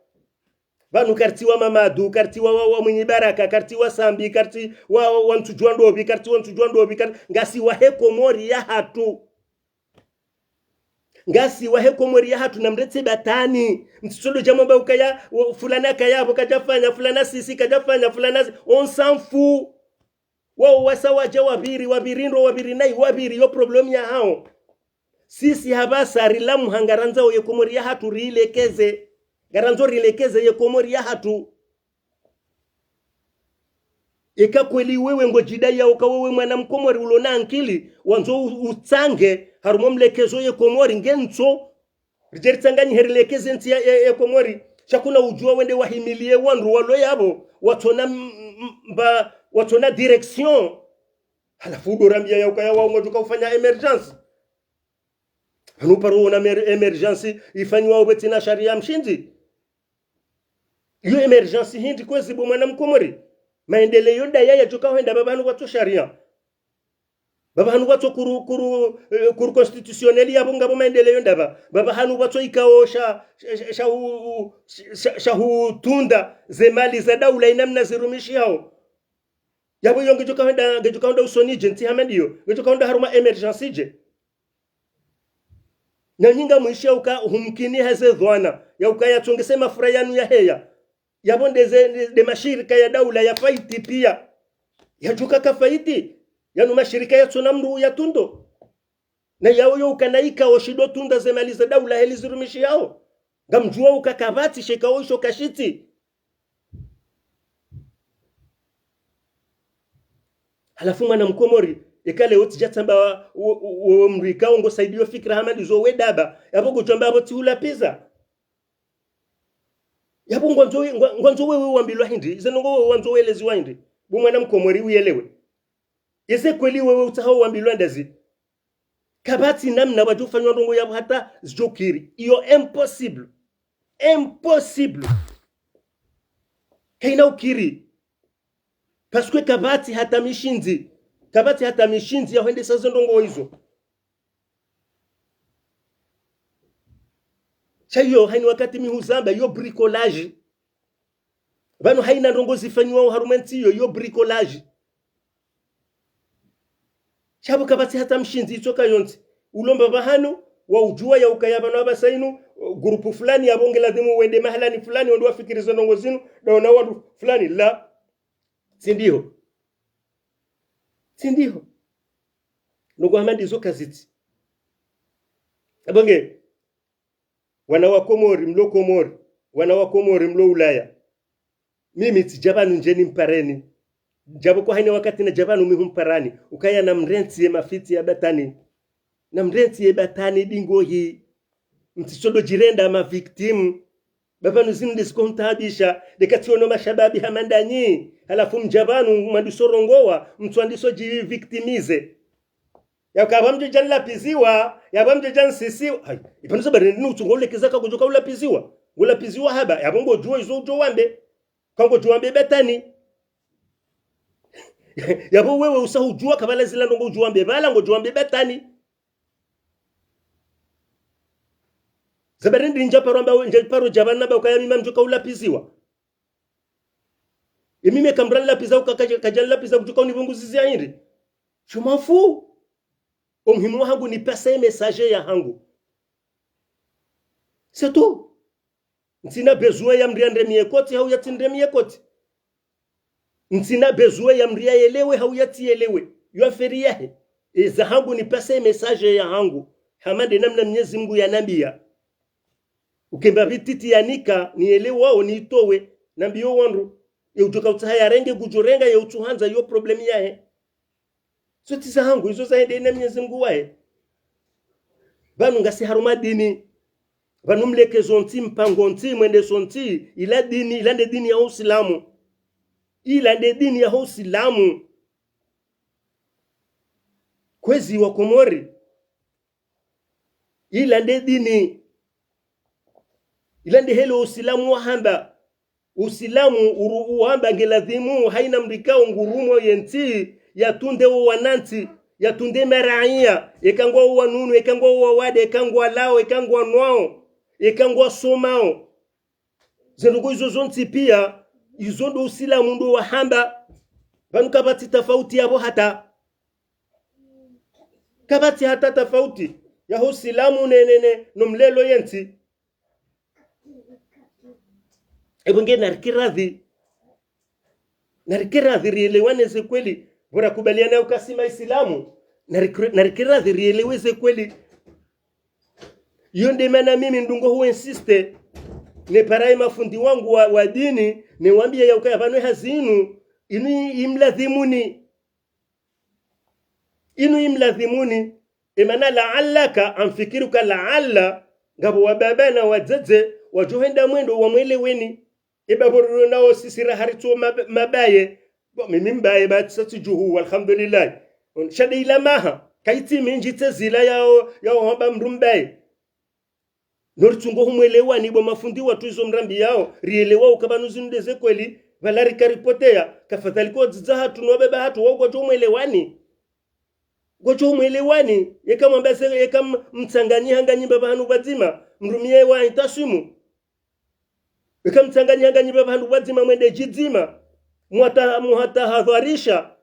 Pvanu kartsi wa Mamadu, kartsi wa, wa, wa Mwinyi Baraka, kartsi wa Sambi, kartsi wa, wa, wa Ntsudjuwa Ndopvi, kartsi wa Ntsudjuwa Ndopvi, kar-, ngasi wahe Komori yahatru. Ngasi wahe Komori yahatru na mretse batwani. Mtsitsodo dja mwamba ukaya, wo, fulana kayapvo kadjafanya, fulana sisi kadjafanya, fulana si-, on s'en fout. Wao wasa wadja wapviri, wapviri ndo, wapviri nayi, wapviri yo problème yahao. Sisi hapvasa rilamuha ngarandzao ye Komori yahatru rilekeze. Ngarandzo rilekeze ye Komori yahatru. Eka kweli wewe ngodjidai ya uka wewe mwana mkomori ulona ankili, wandzo u-, utsange, harumwa mlekezo ye Komori nge ntso, ridje ritsanganyihe rilekeze ntsi ya, ya, ya Komori. Sha kuna udjuwa wende wahimiliye wandru walo yapvo, watsona m-, m-, mba, watsona direction. Halafu udo rambia ya ukaya wao ngwadjoka ufanya émergence. Hanu paro ona mer-, émergence ifanyiwa upvetsina sharia mshindzi. Iyo émergence hindri kwezi bo mwana mkomori. Maendeleyo ndaya yadjoka hwenda pvapvanu kwatso sharia. Pvapvanu kwatso cour, cour, eh, cour constitutionnelle yapvo ngapvo maendeleyo ndapvi. Pvapvanu kwatso ikao sha, sha, sha, sha hu, sha, sha hutunda ze mali za daula inamna zirumishihao. Yapvo iyo ngedjoka hwenda, ngedjoka hwenda usoni dje ntsi hama ndiyo. Ngedjoka hwenda harumwa émergence dje. Na nyinyi ngamwishiya uka humkini haze dhwana, ya uka yatsongese mafura yanu yaheya. Yapvo ndeze, nde mashirika ya daula ya faiti piya. Yadjoka ka faiti. Yanu mashirika yatsona mndru ya tundo. Na yawo yo uka na ikao shindo tunda ze mali za daula heli zirumishihao. Ngamdjuwa uka kapvatsi sheka wo isho kashitsi. Halafu mwana mkomori, eka leo tsidja tsamba wo, wo, wo mndru ikao ngosaidiyo fikira hama ndizo we daba, yapvo ngodjo amba yapvo tsihula pesa. Yapvo ngwandzo we, ngwa-, ngwandzo wewe wambilwa hindri, ize ndrongo wewe wandzo weleziwa hindri. Bo mwana mkomori uyelewe. Yeze kweli wewe utsahao wambilwa ndazi. Kapvatsi namna pvwadjo fanywa ndrongo yapvo hata zidjo kiri. Iyo impossible. Impossible. Kayina ukiri. Parce que kapvatsi hata mishindzi. Kapvatsi hata mishindzi ya hwendesa ze ndrongo izo. Sha iyo, hayina wakati mi huzamba, iyo bricolage. Pvanu hayina ndrongo zifanyiwao harumwa entsi iyo, iyo bricolage. Sha pvo kapvatsi hata mshindzi itsoka yontsi. Ulomba pvahanu, wa udjuwa ya ukaya pvanu apvasa inu, groupe fulani yapvo nge ladhimu wende mahalani fulani, wende wafikiri ze ndrongo zinu, ndawo na wandru fulani, la. Tsi ndiho. Tsi ndiho. Ndrongo hama ndizo kazitsi. Apvo nge, wana wa Komori, mlo Komori, wana wa Komori, mlo Ulaya. Mimi tsidja pvanu ndje nimpareni. Djapvo kwa hayina wakati nadja pvanu mi humparani. Ukaya namrentsi ye mafitsi ya batwani. Namrentsi ye batwani dingohi. Mtsitsondo djirenda ma victime. Ba pvanu zinu ndeziko mtaabisha. Ndeka tsiono mashababi hama ndanyi. Halafu mdja pvanu mwandiso rongowa. Mtswandiso dji victimiser. Yaka pvwa mdjo dja nlapviziwa, yapvo mdjo dja nsisiwa. Hayi, ipvanu sababu ndrini utsungo ulekeza ka kudjo ka ulapviziwa. Ngulapviziwa haba, yapvo ngodjuwa izo udjo wambe. Ka ngodjo wambe batwani. Yapvo wewe usa udjuwa kapvala zila ndrongo udjo wambe, pvala ngodjo wambe batwani. Sababu ndrini ndja paro amba, ndja paro dja pvanu namba ukaya mi mamdjo ka ulapviziwa. Emi meka mdru anlapviza uka kadja, kadja nlapviza kudjuka unipvunguzizi ya hindri. Je m'en fous. O muhimu wahangu ni passer message yahangu. C'est tout. Ntsina besoin ya mdru yandremie koti, hau yatsi ndremie koti. Ntsina besoin ya mdru yayelewe, hau yatsiyelewe. Yo affaire yahe. Eza hangu ni passer message yahangu. Hama nde namna Mnyezi Mngu yanambiya. Ukemba pvi titi yanika, niyelewao, niyitowe, nambiyo wandru. Ye udjoka utsaha yarenge, ngudjo renga, ye utsuhandza, iyo problème yahe. Zo tsi zahangu, izo zahende na Mnyezi Mngu wahe. Pvanu ngasi harumwa dini. Pvanu mleke zontsi, mpango ntsi, mwende sontsi, ila dini, ila nde dini ya Usilamu. Ila nde dini ya Usilamu. Kwezi wa Komori. Ila nde dini. Ila nde heli Usilamu wahamba. Usilamu uru-, uhamba nge ladhimu, hayina mdru ikao ngurumwa yentsi, yatunde wo wanantsi, yatunde maraiya, eka ngwao wanunu, eka ngwao wawade, eka ngwalao, eka ngwanwao, eka ngwasomao. Ze ndrongo izo zontsi piya, izo ndo Usilamu ndo wahamba. Pvanu kapvatsi tafauti yapvo hata. Kapvatsi hata tafauti yaho Usilamu ne, ne, ne, no mlelo yentsi. Epvo nge narike radhi. Narike radhi riyelewane ze kweli. Pvo rakubaliana uka si Maisilamu. Narike, narike radhi riyelewe ze kweli. Iyo nde mana mimi ndungo hu insister. Nipare mafundi wangu wa, wa dini. Niwambiye ya ukaya pvanu hazi inu. Inu imladhimuni. Inu imladhimuni. Emana la'allaka, amfikiri uka la'alla, ngapvo wababa na wadzadze, wadjohenda mwendo wamweleweni. Eba pvo rilo nao sisi raharitso mab-, mabaye. Bo, mimi mbaye, ba tsatsi djuhu, alhamdulillah. Sha nde ila maha, kayitsi mindji tsi zila yao, yao hamba mdru mbaye. No ritsungo humwelewani bo mafundi watru izo mrambiyao, riyelewa uka pvanu zinu nde ze kweli, pvala rika ripoteya, kafadhali ko dzadze hatru no baba hatru wao ngwadjo mwelewani. Ngwadjo mwelewani, yeka mwamba ze, yeka m-, mtsanganyiha nganyi pvapvahanu pvadzima, mrumiye wa itasimu. Yeka mtsanganyiha nganyi pvapvahanu pvadzima mwende djidzima, mwata-, muhatahadharisha,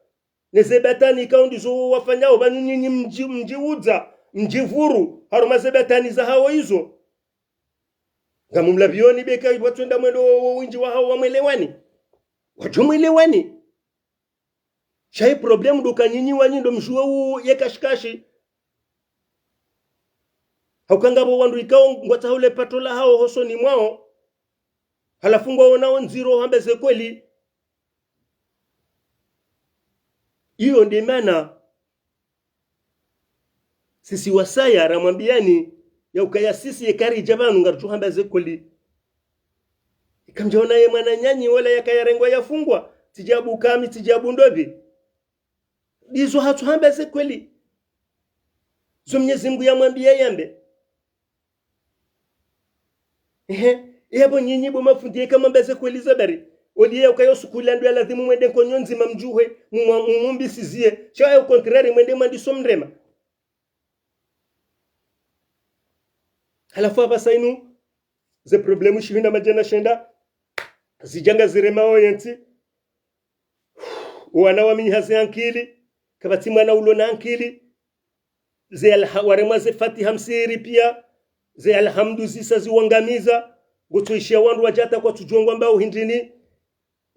ne ze batwani ikao ndizo wafanyao, pvanu nyinyi mdji-, mdjiudza, mdjivuru, harumwa ze batwani zahawo izo. Ngamumlapviyoni beka ipvo watswenda mwendo wo, wo windji wahawo wamwelewani. Wadjo mwelewani. Sha yi problème ndo uka nyinyi wanyu ndo mdjuwe u ye kashikashi. Hauka ngapvo wandru ikao ngwatsaho le pato lahawo hosoni mwao. Halafu ngwaonao ndziro hamba ze kweli. Iyo nde mana sisi wasaya ramwambiyani ya ukaya sisi yeka ridja pvanu ngaritsuhamba ze kweli. Ika mdjaona ye mwananyanyu wola yakaya yarengwa yafungwa, tsi djabu kami, tsi djabu ndopvi. Ndizo hatsuhamba ze kweli. Zo Mnyezi Mngu yamwambiya yambe. Ehe, yapvo nyinyi bo mafundi, eka mwamba ze kweli za bari. Oliye ukaya o suku la ndo ya lazimu mwende nkonyo ndzima mdjuhe, mumwa-, mumumbisiziye. Sha au contraire mwende mwandiso mrema. Halafu apvasa inu, ze problème shihwi na madjana shenda, zidja ngaziremao yentsi. Wana waminyiha ze ankili, kapvatsi mwana ulo na ankili. Ze alha-, waremwa ze Fatiha msihiri piya, ze alhamdu zisa ziwangamiza, ngotsoishiya wandru wadja hata kwatsudjuwa ngwambao hindrini,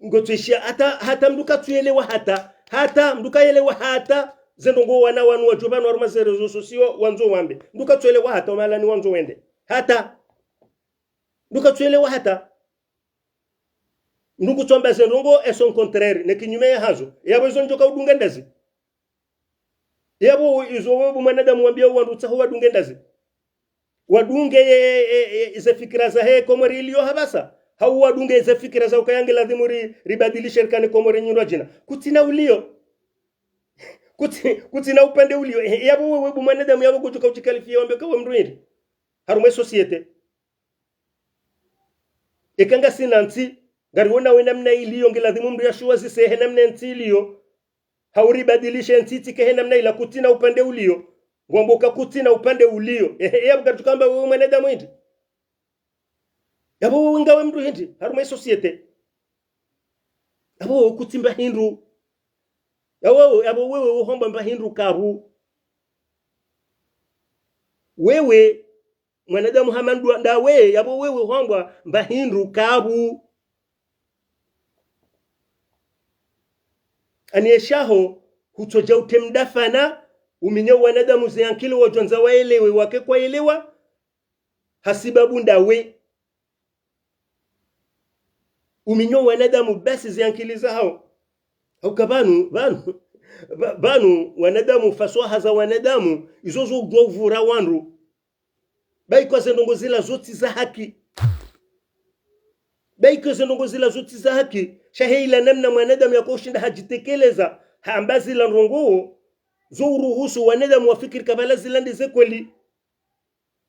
ngotsoishiya hata, hata mndru katsuyelewa hata, hata mndru kayelewa hata, ze ndrongo wana wanu wadjo pvanu harumwa ze réseaux sociaux wandzo wambe. Mndru katsuelewa hata, omahalani wandzo wende. Hata. Mndru katsuelewa hata. Mndru ngutsamba ze ndrongo, elles sont contraires, ne kinyume yahazo. Yapvo izo ndjo ka udunga ndazi. Yapvo izo wewe bo mwanadamu wambia wandru utsaho wadunge ndazi. Wadunge ye, ye, ye, ze fikira zahe Komori iliyo hapvasa. Hau wadunge ze fikira za ukaya nge lazimu ri, ribadilishe rikane Komori nyindru djina. Kutsina uliyo. Kutsi-, kutsina upande uliyo. Eh, yapvo wewe bo mwanadamu yapvo kudjuka udjikalifia wambe ka we mndru hindri. Harumwa ye société. Eka ngasina ntsi, ngariona we namna iliyo, nge lazimu mndru yashuwazisehe namna ntsi iliyo. Hau ribadilishe ntsi itsike he namna ila kutsina upande uliyo. Ngwambo ka kutsina upande uliyo. Ehe, yapvo ngaridjo kamba wewe mwanadamu hindri. Yapvo wewe ngawe mndru hindri, harumwa ye société. Yapvo wewe kutsi mba hindru. Yapvo wewe, yapvo wewe uhambwa mba hindru kapvu. Wewe, mwanadamu hama ndwa-, ndawe, yapvo wewe hwambwa mba hindru kapvu. Ani eshaho, hutsodja utemdafana, uminye wanadamu ze ankili wadjwandza waelewe, wake kwayelewa, hasibabu ndawe. Uminye wanadamu basi ze ankili zahao. Hauka pvanu, pvanu, pva-, pvanu, wanadamu, faswaha za wanadamu, izo zo udjuwa uvura wandru. Bayi kwa ze ndrongo zila zotsi za haki. Bayi kwa ze ndrongo zila zotsi za haki. Sha he ila namna mwanadamu yako ushinda hadjitekeleza, hamba zila ndrongo, zo uruhusu wanadamu wafikiri kapvala zila nde ze kweli.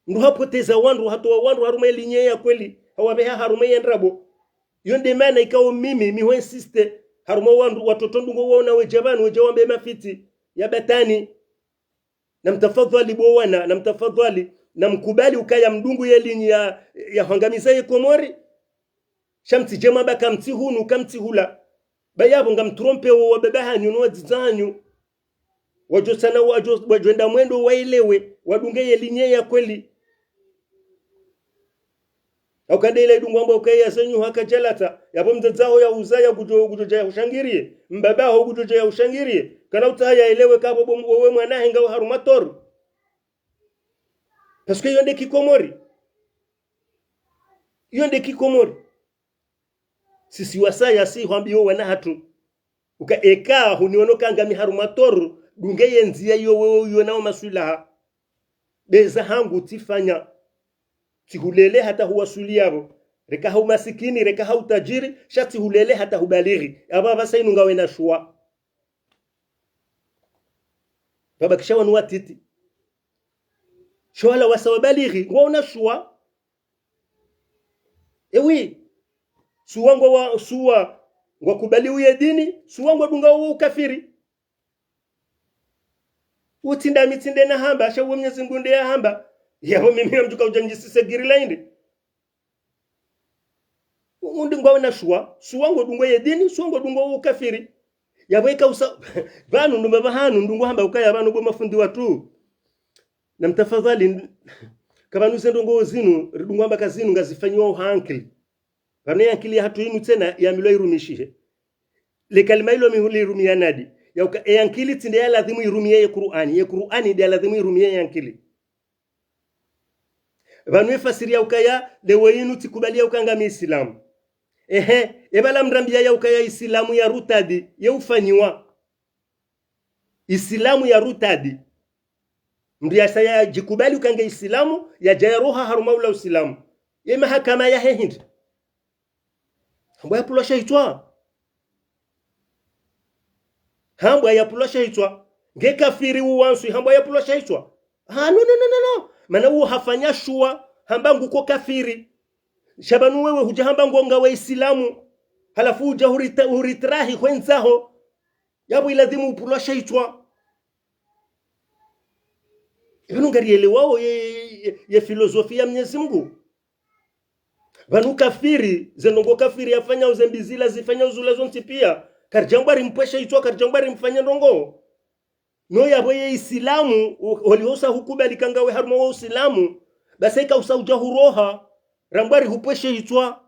Mndru hapoteza wandru, hatowa wandru harumwa ye ligne ya kweli, hawapveha harumwa ye ndrabo. Yo nde mana ikao mimi, mi hu insiste, harumwa wandru, watoto ndrungo waona wedja pvanu, wedja wambe mafitsi, ya batwili. Na mtafadhwali bo wana, na mtafadhwali, na mkubali ukaya mdungu ye ligne ya, ya hwangamiza ye Komori. Sha mtsidje mwamba ka mtsi hunu, ka mtsi hula. Ba yapvo ngamtrompe wo wababa hanyu no wadzadze hanyu. Wadjo tsana, wadjo, wadjo enda mwendo waelewe, wadunge ye ligne ya kweli. Hauka nde ila idungwa amba ukaya ze nyuha kadjalata, yapvo mdzadze haho ya uzaya kudjo, kudjo dja ya hushangiriye, mbaba haho kudjo dja ya hushangiriye, kana utsaha yaelewe ka pvo bo-, wewe mwana hahe ngawe harumwa tort. Parce que iyo nde kikomori. Iyo nde kikomori. Sisi wasaya si hwambiyo wana hatru. Uka eka huniono ka ngami harumwa tort, dunge ye ndziya iyo wewe uyonao maswilaha. Be za hangu tsifanya. Tsihulele hata huwasuli yapvo. Reka ha umasikini, reka ha utadjiri, sha tsihulele hata hubalighi. Apvo apvasa inu ngawe na shuwa. Pvabakisha wanu watiti. Sha wala wasa wabalighi, ngwaona shuwa. Ewi, shuwa ngwa wa-, shuwa ngwakubaliyo ye dini, shuwa ngwadungao wo ukafiri. Utsi ndami tsi nde nahamba, sha uwo Mnyezi Mngu nde yahamba. Yapvo mimi ngamdjuka udja ndjisise giri la hindri. Undru ngwawe na shuwa, shuwa ngodungao ye dini, shuwa ngodungao wo ukafiri. Yapvo ika usa-, pvanu ndo mbapvi hanu, ndrungo hamba ukaya pvanu bo mafundi watru. Na mtafadhali, ka pvanu ze ndrongoo zinu, ridungwa amba ka zinu ngazifanyiwa ha ankili. Pvanu ye ankili yahatru inu tsena yambilwa irumishihe. Le kalima ilo mi hulirumiya nadi. Ya uka, ye ankili tsi nde ya lazimu irumiye ye Kur'ani. Ye Kur'ani nde ya lazimu irumiye ye ankili. Pvanu ye fasiri ya ukaya, leo inu tsikubali ya uka ngami Isilamu. Ehe, epvala mrambiya ya ukaya Isilamu ya rutadi, ye ufanyiwa. Isilamu ya rutadi. Mndru yasa yadjikubali uka nge Isilamu, yadja yaroha harumwa ula Usilamu. Ye mahakama yahe hindri? Hambwa yapvulwa sha hitswa. Hambwa yapvulwa sha hitswa. Nge kafiri uwanswi, hambwa yapvulwa sha hitswa. Ha, no, no, no, no, no. Mana uwo hafanya shuwa, hamba nguko kafiri. Sha pvanu wewe hudja hamba ngo ngawe Isilamu. Halafu udja hurita-, huritrahi hwendzaho. Yapvo iladhimu upvulwa she hitswa. Pvanu ngarielewao ye, ye, ye, ye filozofi ya Mnyezi Mngu. Pvanu kafiri, ze ndrongo kafiri yafanyao, ze mbi zila zifanyao zula zontsi pia. Karidjambwa rimpvweshe hitswa, karidjambwa rimfanye ndrongo. No yapvo ye Isilamu, u-, holiho usa hukubali ka ngawe harumwa wo Usilamu, basi eka usa udja huroha, rambwa rihupvweshe hitswa.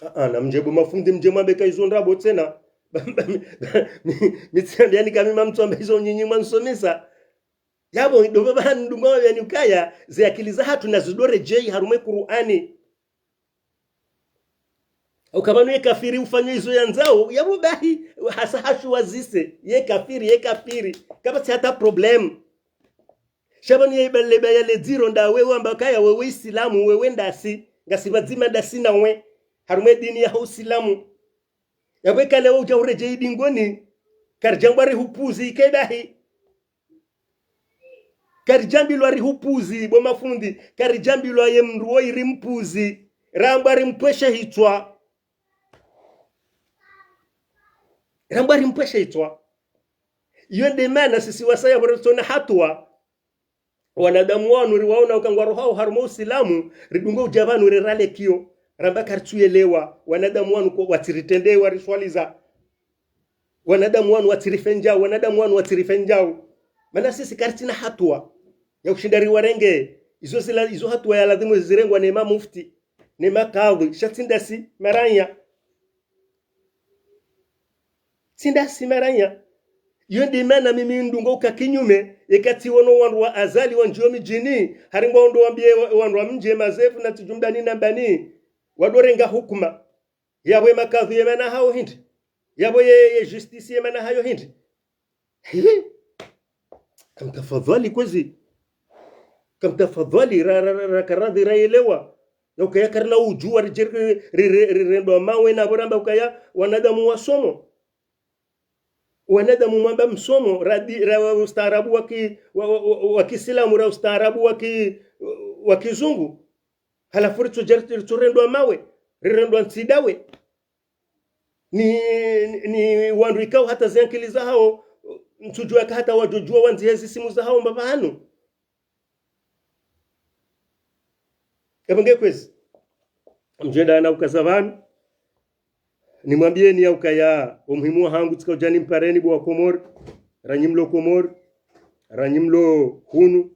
Ah, ah, namdje bo mafundi mdje mwambe ka izo ndrabo tsena. Mi, mi, mi, mi tsiambiani ka mi mamtsu amba izo nyinyi mwansomesa. Yapvo, ndo pvapvanu ndungo yani ukaya, ze akili zahatru nazidoredjeyi harumwa ye Kur'ani. Uka pvanu ye kafiri ufanya izo yandzao, yapvo bahi, hasa hashuwa zise, ye kafiri, ye kafiri. Kapvatsi hata problème. Sha pvanu ye iba leba ya ledziro nda wewe amba kaya wewe Isilamu, wewe ndasi, ngasi pvadzima ndasi nawe, harumwa ye dini ya Usilamu. Yapvo eka leo udja uredjeyi dingoni, karidjambwa rihupvuzi, ike bahi. Karidjambilwa rihupvuzi, bo mafundi, karidjambilwa ye mndru woyi rimpvuzi, rambwa rimpvweshe hitswa. Rambwa rimpvweshe hitswa. Iyo nde mana sisi wasaya pvo ritsona hatuwa. Wanadamu wanu riwaona uka ngwarohao harumwa Usilamu, ridungo udja pvanu rirale kiyo. Ramba karitsuelewa, wanadamu wanu ko watsiritrende wariswaliza. Wanadamu wanu watsirifenjao, wanadamu wanu watsirifenjao. Mana sisi karitsina hatuwa ya ushinda riwarenge. Izo zila, izo hatuwa ya ladhimu zirengwa ne mamufti, ne makadhi, sha tsi ndasi maranya. Tsi ndasi maranya. Iyo nde mana mimi ndungo uka kinyume, yeka tsiwono wandru wa Azali wandjiyo midjini, hari ngwaondo wambiye wa-, wandru wa mdji ye mazefu na tsi djumdani na mbani, wadorenga hukuma. Yapvo ye makadhi ye mana hayo hindri. Yapvo ye, ye justice ye mana hayo hindri. Hihi. Kamtafadhwali kwezi. Kamtafadhwali ra, ra, ra, ra, karadhi raelewa. Ya ukaya karina udjuwa ridje ri, ri, ri, rirendwa mawe na pvo ramba ukaya wanadamu wasomo. Wanadamu mwamba msomo, ra di-, ra wa ustaarabu wa ki-, wa, wa, wa, wa Kiislamu, ra ustaarabu wa ki-, wa Kizungu. Halafu ritsodja ritsorendwa mawe, rirendwa ntsi dawe. Ni, ni, ni wandru ikao hata ze ankili zahao, ntsudjuwa ka hata wadjodjuwa wandzihe ze simu zahao mbapvanu. Yapvo nge kwezi. Mdjenda na ukaza pvanu. Nimwambiyeni ya ukaya, o muhimu wahangu tsika udja nimpareni bo wa Komori, ra nyi mlo Komori, ra nyi mlo hunu.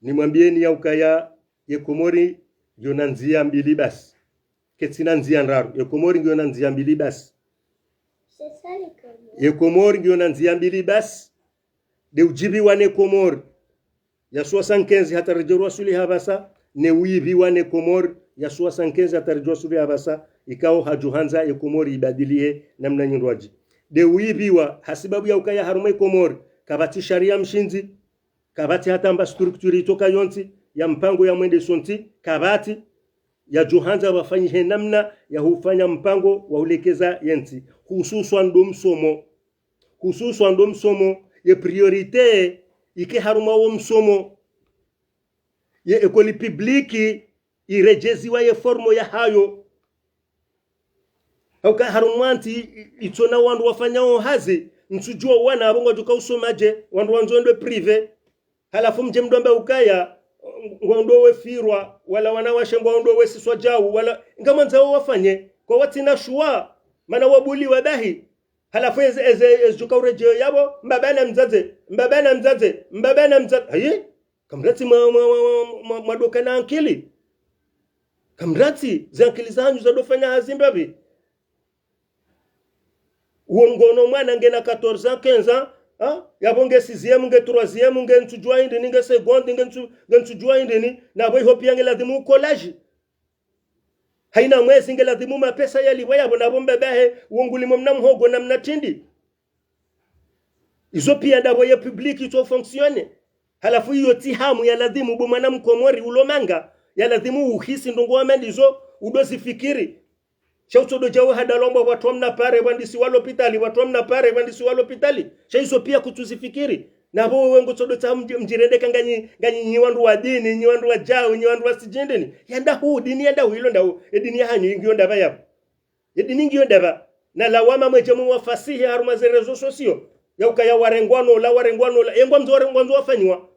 Nimwambiyeni ya ukaya, ye Komori ngiyo na ndziya mbili basi. Ketsina ndziya ndraru. Ye Komori ngiyo na ndziya mbili basi. Ye Komori ngiyo na ndziya mbili basi. Nde udjipviwa ne Komori ya soixante-quinze hata redjerwa suli hapvasa, ne uipviwa ne Komori ya soixante-quinze hata redjerwa suli hapvasa, ikao hadjuhandza ye Komori ibadilihe namna nyindrwadji. Nde uipviwa hasibabu ya ukaya harumwa ye Komori kapvatsi shariya mshindzi, kapvatsi hata mba structure itsoka yontsi ya mpango ya mwendeso ntsi, kapvatsi, yadjuhandza pvafanyihe namna ya hufanya mpango wa hulekeza ye ntsi, hususwan ndo msomo. Hususwan ndo msomo, ye priorité ike harumwa wo msomo. Ye école publique iredjeziwa ye forme yahayo. Hauka harumwa ntsi i-, i-, itsona wandru wafanyao hazi, ntsudjuwa wana apvo ngwadjoka usoma dje, wandru wandzo wende privé. Halafu mdje mdru wambe ukaya, ngwandao wefirwa, wala wanawashe ngwandao wesiswa djau, wala, ngamwandzao wafanye, kwa watsina shuwa, mana wabuliwa dahi. Halafu eze, eze, eze djuka uredjeyo yapvo, mbaba na mdzadze, mbaba na mdzadze, mbaba na mdzadze. Hayi? Kamratsi mwa, mwa, mwa, mwa, mwa, mwadoka na ankili. Kamratsi, ze ankili zahanyu zadofanya hazi mbapvi. Uwo ngono mwana ngena quatorze ans, quinze ans, ha? Yapvo nge sixième, nge troisième, nge ntsudjuwa hindri ni, nge seconde, nge ntsu-, nge ntsudjuwa hindri ni, na pvo iho piya nge ladhimu collège. Hayina mwezi nge ladhimu mapesa yalipvwa yapvo na pvo mbabahe, uwo ngulimo mna mhogo na mna tindi. Izo piya ndapvo ye publique itso fonctionner. Halafu iyo tsi hamu ya ladhimu bo mwana mkomori ulo manga, ya ladhimu uhisi ndrongo wamba ndizo, udo zifikiri. Sha utsodo djau hada lombo watru wa mna pare, wandrisiwa lopitali, watru wa mna pare, wandrisiwa lopitali. Sha izo pia kutsuzifikiri. Na pvo wewe ngotsodotsaha mdji-, mdjirende ka nganyi, nganyi nyi wandru wa dini, nyi wandru wa djau, nyi wandru wa sijindini. Yenda hu, dini yenda hu, ilo nda hu. E dini ya hanyu, ingiyo ndapva yapvo. E dini ngiyo ndapva. Na lawama mwedje mwe wafasihi harumwa ze réseaux sociaux. Ya ukaya warengwa no la, warengwa no la. Engwa mzo warengwa mzo wafanyiwa.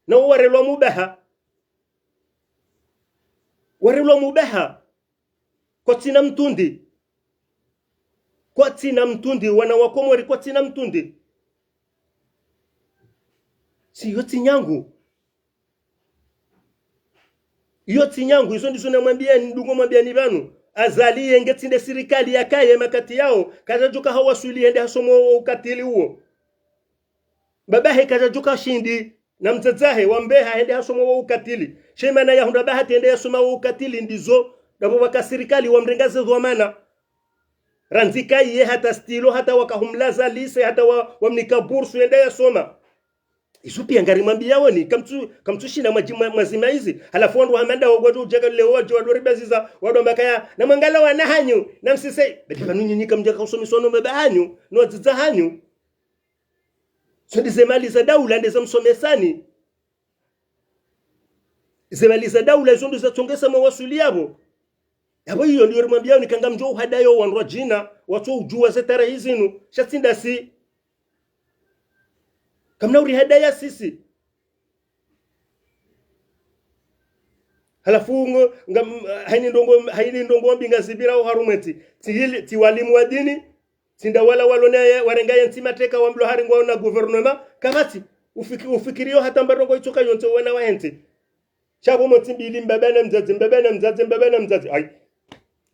Na wo warelwa mubaha. Warelwa mubaha. Kwatsina mtrundi. Kwatsina mtrundi, wana wa Komori kwatsina mtrundi. Si iyo tsi nyangu. Iyo tsi nyangu, izo ndizo namwambiani, ndungo mwambiani pvanu. Azali yenge tsi nde sirikali yakaye makati yao, kadjadjoka hawaswili hende hasoma wo ukatili uwo. Babahe kadjadjoka shindi, na mdzadzahe wambeha hende hasoma wo ukatili. She mana yahundra bahati hende yasoma wo ukatili ndizo, ndapvo waka sirikali wamrenga ze dhwamana. Randzi ka iye hata stylo, hata wakahumlaza lycée, hata wa, wamnika bourse hende yasoma. Izo pia ngarimwambiyaoni, kamtsu, kamtsu shinda mwadji-, mwa-, mwazima izi. Halafu wandru hama nda wagwadjo udjaka leo wadjo wadori baziza, wadjo amba kaya, na mwangala wana hanyu, na msise, badi pvanu nyinyi kamdjaka usomiswa no mbaba hanyu, no wadzadze hanyu. Zo nde ze mali za daula nde za msomesani. Ze mali za daula izo ndo zatsongesa mawaswili yapvo. Yapvo iyo ndiyo rimwambiyaoni ka ngamdjo uhadaya wo wandru wadjina, watso udjuwa ze tarehi zinu, sha tsi ndasi. Kamna urihadaya sisi. Halafu ngo, ngam-, haini ndrongo, haini ndrongo mbi ngazipvirao harumwa entsi. Tsi hili, tsi walimu wa dini, tsi nda wala walo naye, warenga ye ntsi mateka wamlo harengwa na gouvernement, kapvatsi, ufiki-, ufikiriyo hata mba ndrongo itsoka yontsi wana wahe ntsi. Sha pvo motsi mbili mbaba na mdzadze, mbaba na mdzadze, mbaba na mdzadze. Ayi.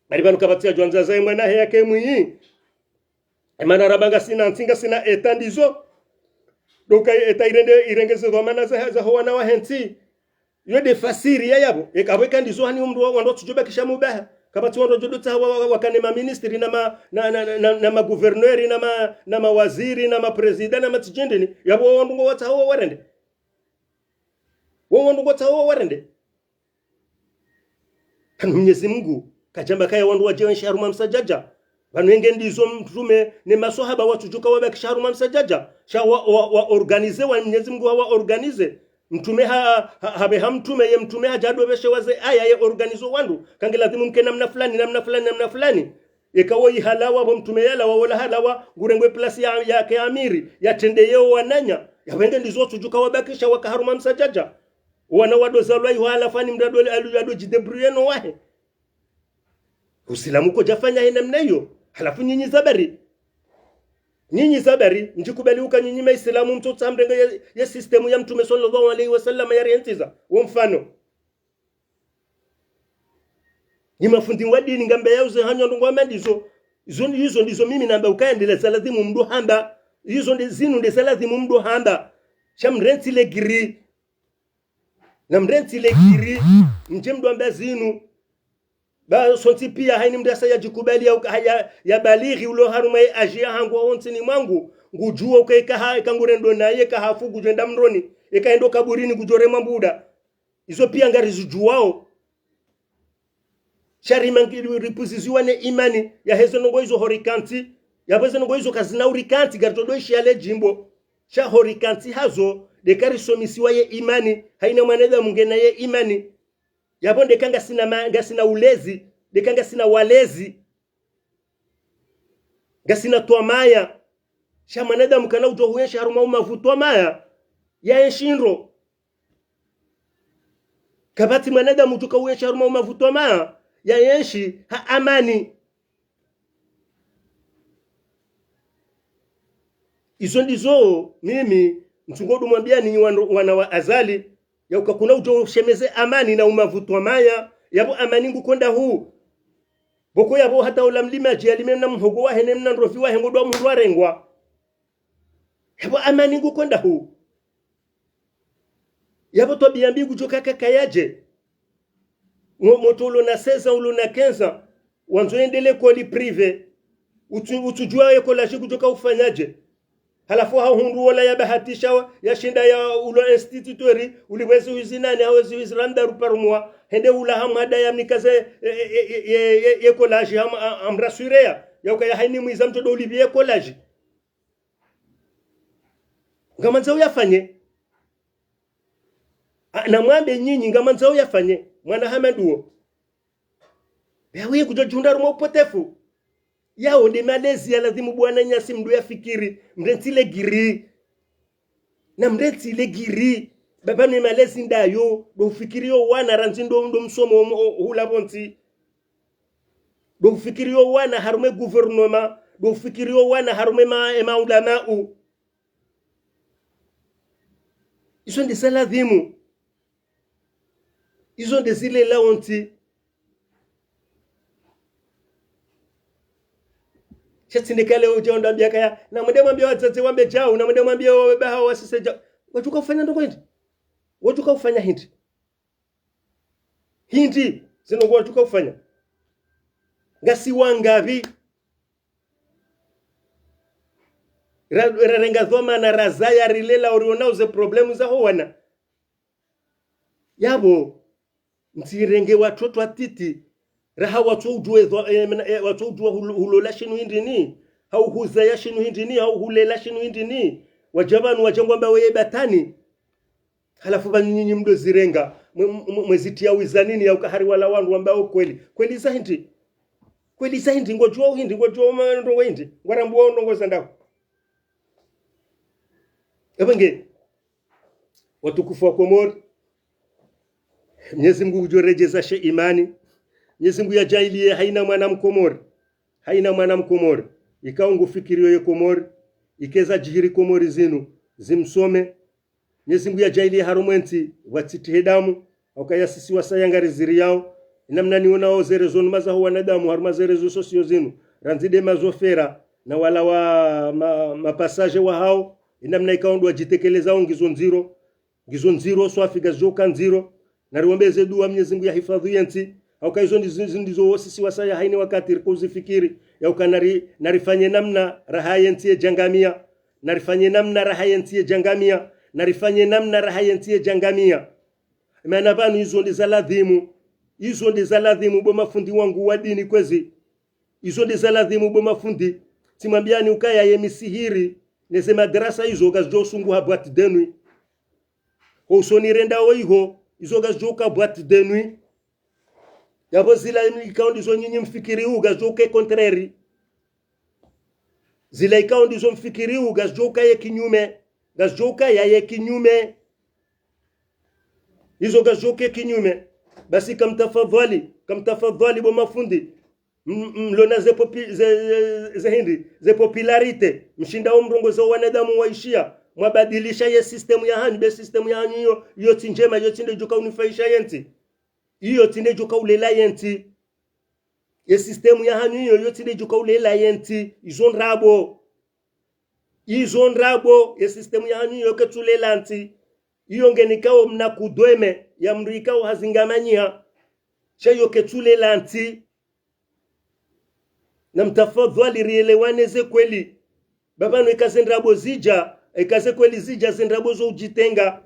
Bali pvanu kapvatsi yadjo andza zahe mwana he yake mwiyi. E mana ramba ngasina ntsi ngasina eta ndizo. Ndo uka eta irende, irenge ze dhwamana za, za ho wana wahe ntsi. Yo nde fasiri ya yapvo. Eka pvo eka ndizo hani umndru wa, wandru watsudjo bakisha mubaha. Kapvatsi wandru wadjo dotsaha wa, wa, wakane maministri na ma, na, na, na, na, na magouverneur na ma, na mawaziri na maprésident na matsijindini. Yapvo wandru ngwatsaho wa warende. Wo wandru ngwatsaho wa warende. Pvanu Mnyezi Mungu kadjamba kaya wandru wadje wenshi harumwa msadjadja. Pvanu yenge ndizo mtrume ne maswahaba watsudjoka wabakisha harumwa msadjadja. Sha wa, wa, wa organize wa Mnyezi Mungu hawa organize. Mtrume ha, ha, hapveha mtrume ye mtrume hadja hadopveshewa ze aya ye organize wandru. Ka nge lazimu mke namna fulani, namna fulani, namna fulani. Eka wo ihalawa, pvo mtrume yalawa, wola halawa, ngurengwe place ya, yake amiri, yatrende yeo wananya. Yapvo yenge ndizo watsudjoka wabakisha waka harumwa msadjadja. Wana wado zalwa iho halafani mndru ado, ado, ado djidébrouiller no wahe. Usilamu kodjafanya he namna iyo. Halafu nyinyi zabari. Nyinyi zabari, mdjikubali uka nyinyi maisilamu mtsotsaha mrenge ye, ye système ya mtrume swallallahu alayhi wa sallam yarientsiza. Wo mfano. Nyi mafundi wa dini ngambe yauze hanyu ndrongo hama ndizo. Izo, izo ndizo mimi namba ukaya nde za lazimu mdo hamba. Izo nde zinu nde za lazimu mdo hamba. Sha mrentsi le giri. Na mrentsi le giri. Mdje mdo hamba zinu. Ba sontsi pia haini mndru asa yadjikubali ya, ya, ya balighi ulo harumwa ye aji ya hangu wa ontsini mwangu. Ngudjuwa uka eka ha, eka ngurendo naye eka hafu ngudjo enda mroni. Eka hendo kaburini ngudjo remwa mbuda. Izo pia ngarizidjuwao. Sha rima ngi-, ripuziziwa ne imani, yahe ze ndrongo izo horikantsi, yapvo ze ndrongo izo kazina urikantsi, ngaritsodo ishiya le djimbo. Sha horikantsi hazo, ndeka risomisiwa ye imani, haina mwanadamu ngena ye imani. Yapvo ndeka ngasina ma-, ngasina ulezi, ndeka ngasina walezi. Ngasina twamaya. Sha mwanadamu kana udjo huenshi harumwa umavu twamaya. Yaenshi ndro. Kapvatsi mwanadamu udjoka uenshi harumwa umavu twamaya. Yaenshi ha amani. Izo ndizo mimi, ntsungo ndo mwambiani nyi wandru, wana wa Azali, ya uka kuna udjo ushemeze amani na umavu twamaya, yapvo amani nguko ndahu. Pvoko yapvo hata ola mlimadji yalime mna mhogo wahe ne mna ndrovi wahe ngodwa mhundru warengwa. Yapvo amani nguko ndahu. Yapvo twabiya mbi ngudjo kaka kayadje. Mo-, motro ulo na seize ans, ulo na quinze ans, wandzo yende likoli privé. Utsu-, utsudjuwa ye collège ngudjoka ufanyadje. Halafu hahundru wola yabahatisha, yashinda ya ulo instituteur, ulipvwa ezi wizi nane, hau ezi wizi randa ruparumwa, hende ula hamwada yamnikaze, e, e, e, e, e, e, écolage, ham-, a-, amrasuireya, yaukaya haini mwiza mtsodo ulipvi écolage. Ngamwandzao yafanye. A, namwambe nyinyi, ngamwandzao yafanye, mwana hama nduwo. Yawe kudjo djihundra harumwa upotefu. Yawo nde malezi ya lazimu bo wananyasi mdru yafikiri, mrentsi legiri. Na mrentsi legiri, baba ne malezi ndayo, ndo ufikiriyo wana randzi ndo, ndo msomo o, o, hula pvontsi. Ndo ufikiriyo wana harumwa e gouvernement, ndo ufikiriyo wana harumwa e ma, e maulamau. Izo nde za lazimu. Izo nde zilelao ntsi. Sha tsi nde kale udja undambia kaya, namwende mwambie wadzadze wambe djau, namwende mwambie wawe baha wasise djau. Wadjuka ufanya ndrongo hindri? Wadjuka ufanya hindri? Hindri, zinu wadjuka ufanya. Ngasi wangapvi? Ra-, rarenga dhwamana razaya rilela orionao ze problème zaho wana. Yapvo, ntsirenge watoto watiti, raha watsoudjuwa edhwa-, e, mna-, e, watsoudjuwa hulo-, hulola shinu hindrini, hau huzaya shinu hindrini, hau hulela shinu hindrini, wadja pvanu wadja ngwamba weye batani. Halafu pvanu nyinyi mdo zirenga, mwe, mwe, mwe zitiya wizanini yauka hari wala wandru wambao kweli. Kweli za hindri? Kweli za hindri? Ngwadjuwao hindri? Ngwadjuwao ma-, ndrongo hindri? Ngwarambuwao ndrongo za ndahu? Epvo nge, watukufu wa Komori, Mnyezi Mngu ngudjo redjeza she imani. Mnyezi Mngu yadjaaliye haina mwana Mkomori, haina mwana Mkomori, ikao ngufikiriyo ye Komori, ike za djihiri Komori zinu, zimsome. Mnyezi Mngu yadjaaliye harumwa entsi pvatsitihe damu, hauka ya sisi wasaya ngariziriyao. Inamna nionao ze réseaux numa zaho wanadamu, harumwa ze réseaux sociaux zinu, randzi nde mazofera, na wala wa ma, ma passagers wahao, inamna ikao ndo wadjitekelezao ngizo ndziro, ngizo ndziro, swafi ngazidjoka ndziro. Nariwombeze dua Mnyezi Mngu yahifadhwi yentsi. Hauka izo ndi zi-, zi-, ndizo wo sisi wasaya haini wakati riko uzifikiri. Yauka nari-, narifanye namna raha yentsi yedjangamia. Narifanye namna raha yentsi yedjangamia. Narifanye namna raha yentsi yedjangamia. Mana pvanu izo nde za lazimu. Izo nde za lazimu bo mafundi wangu wa dini kwezi. Izo nde za lazimu bo mafundi. Tsimwambiani ukaya ye misihiri, neze madrasa izo ngazidjo usunguha boîte de nuit. Ho usoni rendao iho, izo ngazidjo uka boîte de nuit. Yapvo zila ikao ndizo nyinyi mfikiriyo ngazidjo uka contraire. Zila ikao ndizo mfikiriyo ngazidjo uka ye kinyume. Ngazidjo uka ya ye kinyume. Izo ngazidjo uka ye kinyume. Basi kamtafadhwali, kamtafadhwali bo mafundi. M-, m-, mlona ze popi-, ze, ze, ze hindri, ze popularité, mshindao mrongoza wanadamu waishiya, mwabadilisha ye système yahanyu, be système yahanyu iyo, iyo tsi ndjema, iyo tsi nde idjoka unifaisha yentsi. Iyo tsi nde idjoka ulela yentsi. Ye système yahanyu iyo, iyo tsi nde idjoka ulela yentsi. Izo ndrabo. Izo ndrabo, ye système yahanyu iyo ketsulela ntsi. Iyo ngenikao mna kudweme, ya mdru ikao hazingamanyiha. Sha iyo ketsulela ntsi. Na mtafadhwali rielewane ze kweli. Baba no eka ze ndrabo zidja, eka ze kweli zidja ze ndrabo zo udjitenga.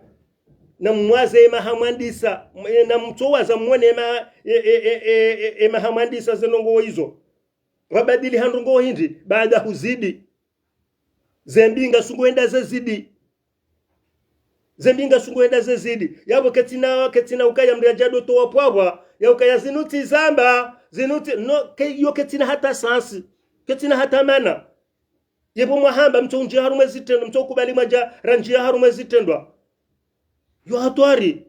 Na mwaze ye maha mwandisa, m-, e, na mtsowaza mwone ye ma-, e, e, e, e, e, e maha mwandisa ze ndrongo izo. Wabadili ha ndrongo hindri, baada huzidi. Ze mbi ngasungu enda zezidi. Ze mbi ngasungu enda zezidi. Yapvo ketsina, ketsina ukaya mdru yadja doto wa pwapwa, ya ukaya zinu tsi zamba, zinu tsi, no, ke, iyo ketsina hata sens. Ketsina hata mana. Yepvo mwahamba mtso undjia harumwa ze zitrendwa, mtso kubali mwadja randjia harumwa ze zitrendwa. Iyo hatwari.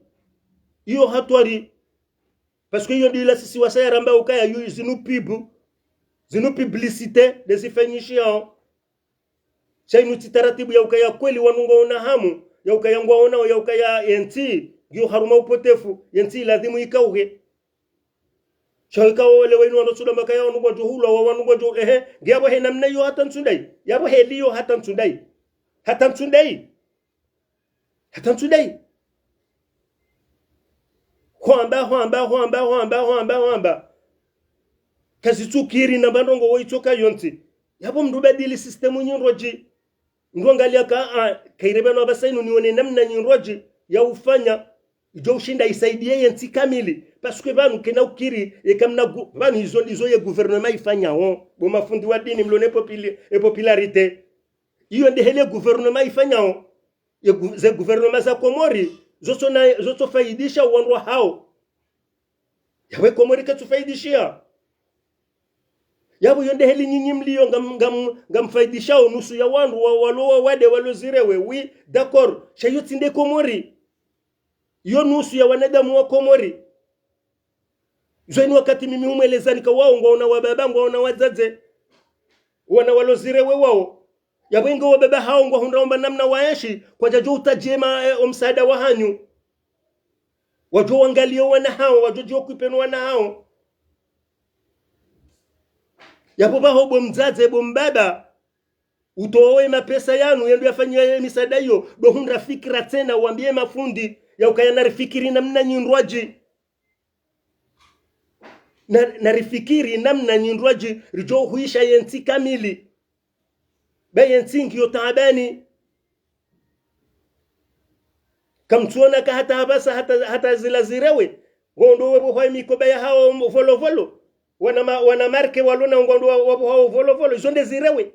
Iyo hatwari. Parce que iyo ndo ila sisi wasaya ramba ukaya yu zinu pub, zinu publicité, nde zifanyishiao. Sha inu tsi taratibu ya ukaya kweli wanu ngwaona hamu, ya ukaya ngwaonao, ya ukaya yentsi ngiyo harumwa upotefu, yentsi lazimu ikauhe. Sha ikao wale wenu wanu tsuda makaya wanu ngwadjo hulwa, wa wanu ngwadjo, ehe, nge yapvo he namna iyo hata ntsu ndayi, yapvo heli iyo hata ntsu ndayi. Hata ntsu ndayi. Hata ntsu ndayi. Hwamba, hwamba, hwamba, hwamba, hwamba, hwamba. Kazitsukiri namba ndrongo wo itsoka yontsi. Yapvo mdru badili système nyindrodji. Ndo angalia ka, ah, kaire pvanu apvasa inu nione namna nyindrwadji ya ufanya, idjo ushinda isaidiye yentsi kamili. Parce que pvanu kena ukiri, yeka mna gu-, pvanu izo ndizo ye gouvernement ifanyao. Bo mafundi wa dini mlo ne populi-, e popularité. Iyo nde heli ye gouvernement ifanyao. Ye gu-, ze gouvernement za Komori, zotsona, zotsofaidisha wandru wahao. Yapvo Komori katsufaidishiha. Yapvo iyo nde heli nyinyi mlio ngam-, ngam-, ngamfaidishao nusu ya wandru wa-, walo wawade walo zirewe, oui, d'accord. Sha iyo tsi nde Komori. Iyo nusu ya wanadamu wa Komori. Izo inu wakati mimi umwelezani ka wao ngwaona wababa, ngwaona wadzadze, wana walo zirewe wao. Yapvo inge wababa hao ngwahundrao mba namna waenshi, kwadjadjo utadjema, eh, omsaada wahanyu. Wadjo wangaliyo wana hao, wadjo djo kwipeno wana hao. Yapvo pvaho bo mdzadze, bo mbaba, utowe mapesa yanu, yendo yafanyiye misaada iyo, ndo hundra fikira tsena, wambiye mafundi, ya ukaya narifikiri namna nyindrwadji. Na, narifikiri namna nyindrwadji ridjo huisha yentsi kamili. Be yentsi ngiyo taabani. Kamtsuona ka hata apvasa hata, hata zila zirewe. Ngondo wapvohwa mikoba yahao volovolo. Wana ma-, wana marque walona ngondo wa-, wapvohwa volovolo. Izo nde zirewe.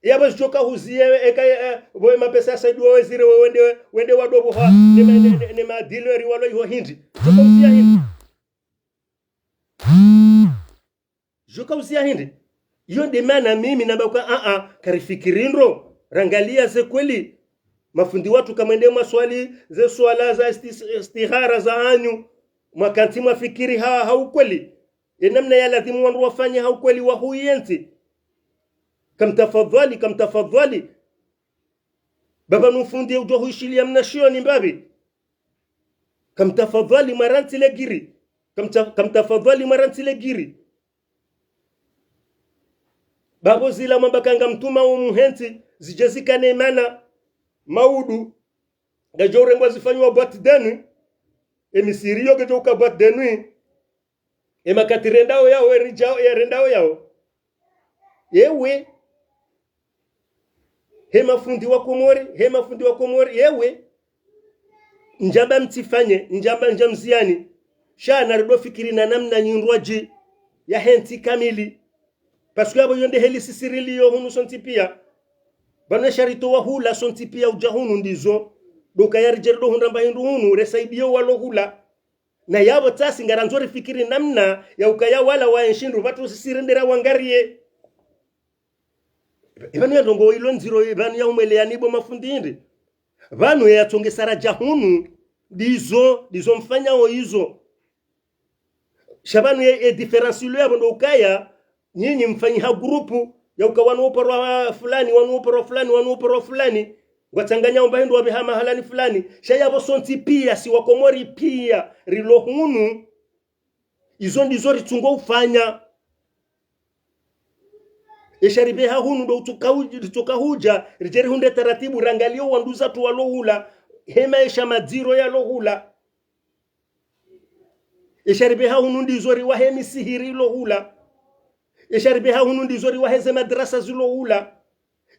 Yapvo zidjoka huziye, eka, eh, pvo mapesa yasaidiwa we zirewe wende, wende wadopvoha, ne ma-, ne, ne, ne ma dealer walo iho hindri. Zidjoka huziya hindri. Zidjoka huziya hindri. Iyo nde mana mimi namba uka, a, a, karifikiri ndro, rangalia ze kweli. Mafundi watru kamwende mwaswali, ze swala za isti-, istikhara zahanyu, mwakantsi mwafikiri ha, ha ukweli. Ye namna ya lazimu wandru wafanye ha ukweli wa huyi yentsi. Kamtafadhwali, kamtafadhwali. Baba nu fundi udjo huishiliya mna shioni mbapvi. Kamtafadhwali mwarantsi le giri. Kamta-, kamtafadhwali mwarantsi le giri. Bapvo zila mwamba ka ngamtuma umuhentsi, zidje zikane mana, maudu, ngadjo urengwa zifanywa boîte de nuit, e misiri yo kedjo uka boîte de nuit, e makati rendao yao, e ridjao, e rendao yao. Yewe. He mafundi wa Komori, he mafundi wa Komori, yewe. Ndjamba mtsifanye, ndjamba ndjamziyani. Sha narido fikiri na namna nyindrwadji ya hentsi kamili. Parce que yapvo iyo nde heli sisi riliyo hunu sontsi piya. Pvanu esha ritowa hula sontsi piya udja hunu ndizo. Ndo ukaya ridje rido hundra mba hindru hunu, resaidiye walo hula. Na yapvo tsasi ngarandzo rifikiri namna ya ukaya wala waenshi ndro pvatsu sisi rende rawangariye. Ipvanu ya ndrongoo ilo ndziro, ipvanu ya umweleyani bo mafundi hindri. Pvanu ya tsongesara dja hunu, ndizo, ndizo mfanyao izo. Sha pvanu ye, ye différence ilo yapvo ndo ukaya, nyinyi mfanyiha groupe, ya uka wanu uparwa fulani, wanu uparwa fulani, wanu uparwa fulani. Ngwatsanganya omba hindru wapveha mahalani fulani. Sha yapvo sontsi piya, si wa Komori piya, rilo hunu. Izo ndizo ritsungo ufanya. Esha ripveha hunu ndo utsuka u-, ritsuka hudja, ridje rihundre taratibu, rangaliyo wanduzatru walo hula, he maesha madziro yalo hula. Esha ripveha hunu ndizo riwahe misihiri ilo hula. Esha ripveha hunu ndizo riwahe ze madrasa zilo hula.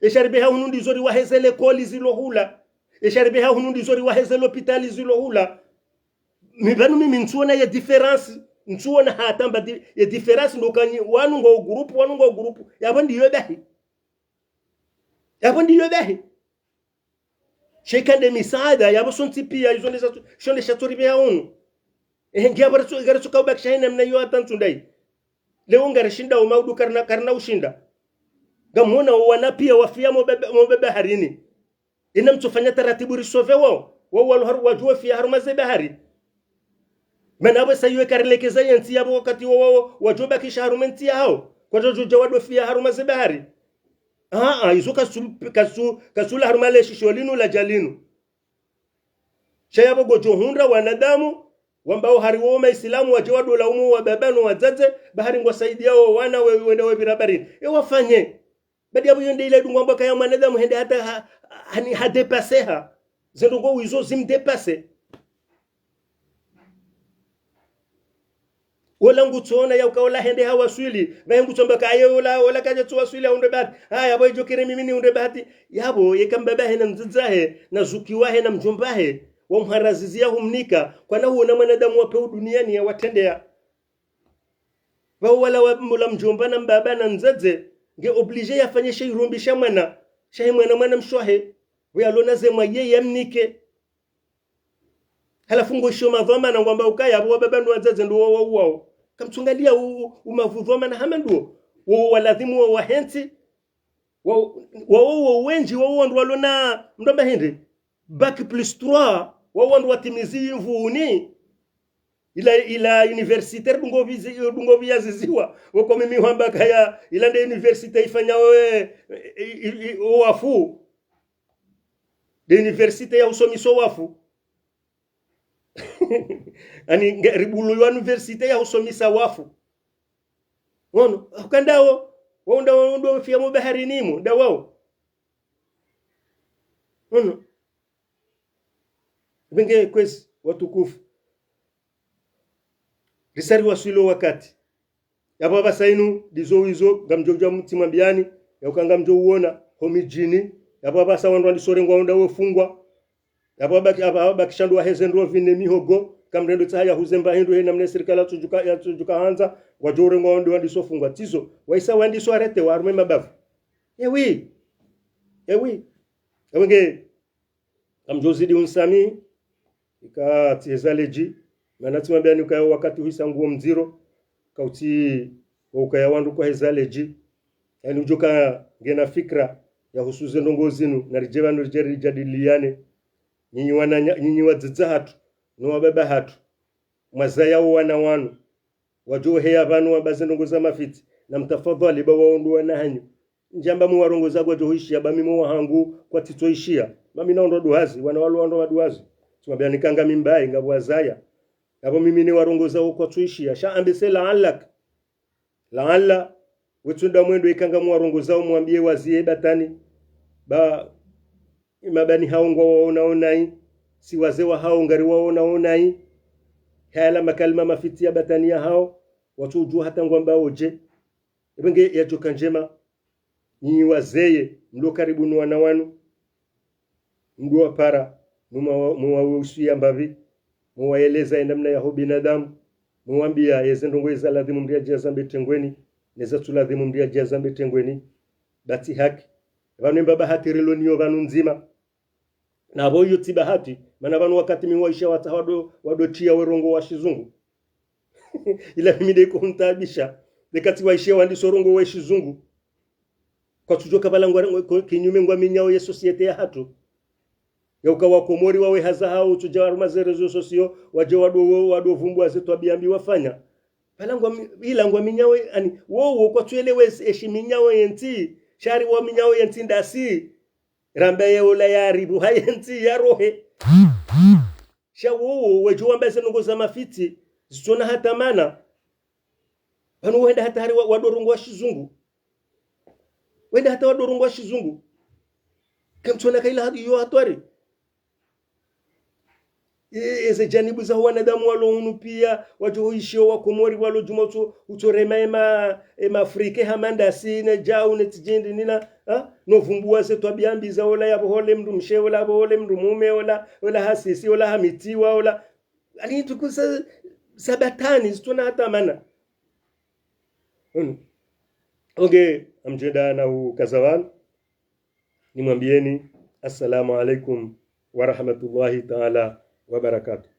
Esha ripveha hunu ndizo riwahe ze lekoli zilo hula. Esha ripveha hunu ndizo riwahe ze lopitali zilo hula. Mi pvanu mimi ntsuona ye différence, ntsuona hata mba di-, ye différence ndo uka nyi, wanu ngwao groupe, wanu ngwao groupe. Yapvo ndiyo bahi. Yapvo ndiyo bahi. Sha ika nde misaada, yapvo sontsi piya, izo nde sha-, sho nde sha tsoribe ya unu. Ehe, ngiya pvo retsu-, ngaretsuka ubakisha hena mna iyo hata ntsu ndayi. Leo ngarishinda o maudu karina, karina ushinda. Ngamwona o wana piya wafiya mo baba, mo baharini. Ina mtsufanya taratibu risove wao. Wao walo haru-, wadjuwa fiya harumwa ze bahari. Mana apvo sa iwe karilekeza ye ntsi yapvo wakati wao, wao, wadjo bakisha harumwa ntsi yahao. Kwadjo djudja wado fiya harumwa ze bahari. Aa, izo kasu, kasu, kasula harumwa le shisho linu ladja linu. Sha yapvo ngodjo hundra wanadamu, wambao hari wao maisilamu wadje wado laumu wababa no wadzadze, bahari ngwasaidiyao wana we, wende wepvira baharini. E wafanye. Badi yapvo iyo nde ila idungwa mbaka ya mwanadamu hende hata ha, ha, hani hadépasser ha. Ze ndrongoo izo zimdépasser. Ola ngutsoona ya uka ola hende hawaswili, pvahe ngutsamba ka aye ola, ola kadja tsuwaswili ahundre bahati. Haya, yapvo idjo kere mimi nihundre bahati. Yapvo, yeka mbaba he na mdzadze he, na zuki wahe na mdjomba he, wamharazizi ya humnika, kwana huona mwanadamu wa pewu duniani ya watrendeya. Pvao wala wa, mula mdjomba na mbaba na mdzadze, nge obligé yafanye she irumbi sha mwana, shahe mwana mwana mshe wahe, pvo yalona ze mwa ye yamnike. Halafu ngoishiyo madhwamana ngwamba ukaya, apvo wababa ndo wadzadze ndo wa, wa, wao. Kamtsungaliya u, u, umavu dhwamana hama ndo. Wo waladhimu wa wahentsi. Wa, wa, wa, wa wendji, wa, wa ndo walona mndru amba hindri. Bac plus trois, wa, wa ndo watimizi mvuni. Ila, ila université dungo vizi, dungo viyaziziwa. Woko mimi hwamba kaya, ila nde université ifanya we, i, i, i, o wafu. Nde université ya usomisa wafu. Ani, nge, ribulu yo université ya usomisa wafu. Ngono, ukandawo, wao nda, wao ndo fiya mo baharini mo, nda wao. Ngono. Pvenge kwezi, watukufu. Risari waswili o wakati. Yapvo apvasa inu, ndizo wizo, ngamdjo dja mtsi mwambiyani, ya uka ngamdjo uona, ho midjini, yapvo apvasa wandru wandiso rengwa wenda wefungwa, yapvo abaki, apva, apvabakisha ndo waheze ndrovi ne mihogo, kamrendo tsaha ya huze mba hindru he namna ye sirikali yatsudjuka, yatsudjuka handza, ngwadjo urengwa wende wandiso fungwa. Tsizo, waisa wandiso arrêté, warume mabavu. Ewi, ewi, ewe nge, ngamdjo zidi unsamihi, ika tsiheza ledji, mana tsimwambiyani ukaya wakati huisa nguo mdziro, kautsi wa ukaya wandru kwaheza ledji, yani udjo ka ngena fikira ya husu ze ndrongo zinu, na ridje pvanu ridje ridjadiliyane, nyinyi wananya, nyinyi wadzadze hatru, no wababa hatru, mwazaya o wana wanu, wadjo heya pvanu wamba ze ndrongo za mafitsi, na mtafadhwali ba wao ndo wana hanyu. Ndjamba mwarongoza ngwadjo huishiya, ba mimi wahangu kwatsitso ishiya. Ba mi naondo duhazi, wana walo wando maduhazi. Tsimwambiyani ka ngami mbaye, ngapvo wazaya. Yapvo mimi ne warongoza wo kwatso ishiya. Sha ambe se la'allak. La'alla, wetsu nda mwendo ika ngamwarongoza wo mwambiye waziye batwani. Ba, imabani hao ngwawaona onayi. Si wazee wahao ngariwaona onayi. Hayala makalima mafitsi ya batwani ya hao. Watsudjuwa hata ngwamba odje. Epvenge yadjoka ndjema, nyinyi wazee, mlo karibu no wana wanu, mdjo wapara, mwa, mwawausiya mbapvi, mwawaeleza ye namna yaho binadamu, mwawambiya yeze ndrongo yeza ladhimu mdru yadje yazambe tengweni, neza tsu ladhimu mdru yadje yazambe tengweni, ba tsi haki. Pvanu emba bahati rilo nayo pvanu ndzima. Na pvo iyo tsi bahati, mana pvanu wakati mi waishiya watsaha wado, wado tiya werongowa shizungu. Ila mimi nde iko huntaabisha, nde kati waishiya wandiso rongowa shizungu. Kwatsudjoka pvala ngwa, ko, kinyume ngwaminyao ye société yahatru. Ya uka wakomori wawe haza hao, utsudja waruma ze réseaux sociaux, wadje wado, wado vumbuwa ze twabiya mbi wafanya. Pvala ngwami, ila ngwaminyao, ani, wowo kwatsuelewa eshi minyao yentsi, sha ri waminyao yentsi ndasi. Ramba ye ola yaribu ha yentsi yarohe. Sha wowo, wedjo wamba ze ndrongo za mafitsi, zitsona hata mana. Pvanu wenda hata hari wa, wado rongowa shizungu. Wenda hata wado rongowa shizungu. Kamtsona ka ila hadi yo hatwari. E, eze janibu za wanadamu walo hunu piya, wadjo huishiya wakomori walo djuma utso, utso rema ema, ema frike hama ndasi, ne djau, ne tsidjindi nina, ha? No vumbuwa ze twabiya mbi za ola yapvo hole mdru mshe, ola yapvo hole mdru mume, ola, ola hasisi, ola hamitiwa, ola. Ani tukusa sabatani, zitsona hata mana. Hunu. Oke, ngamdjo enda na ukaza pvanu. Nimwambiyeni, assalamu alaikum wa rahmatullahi ta'ala wa barakatuh.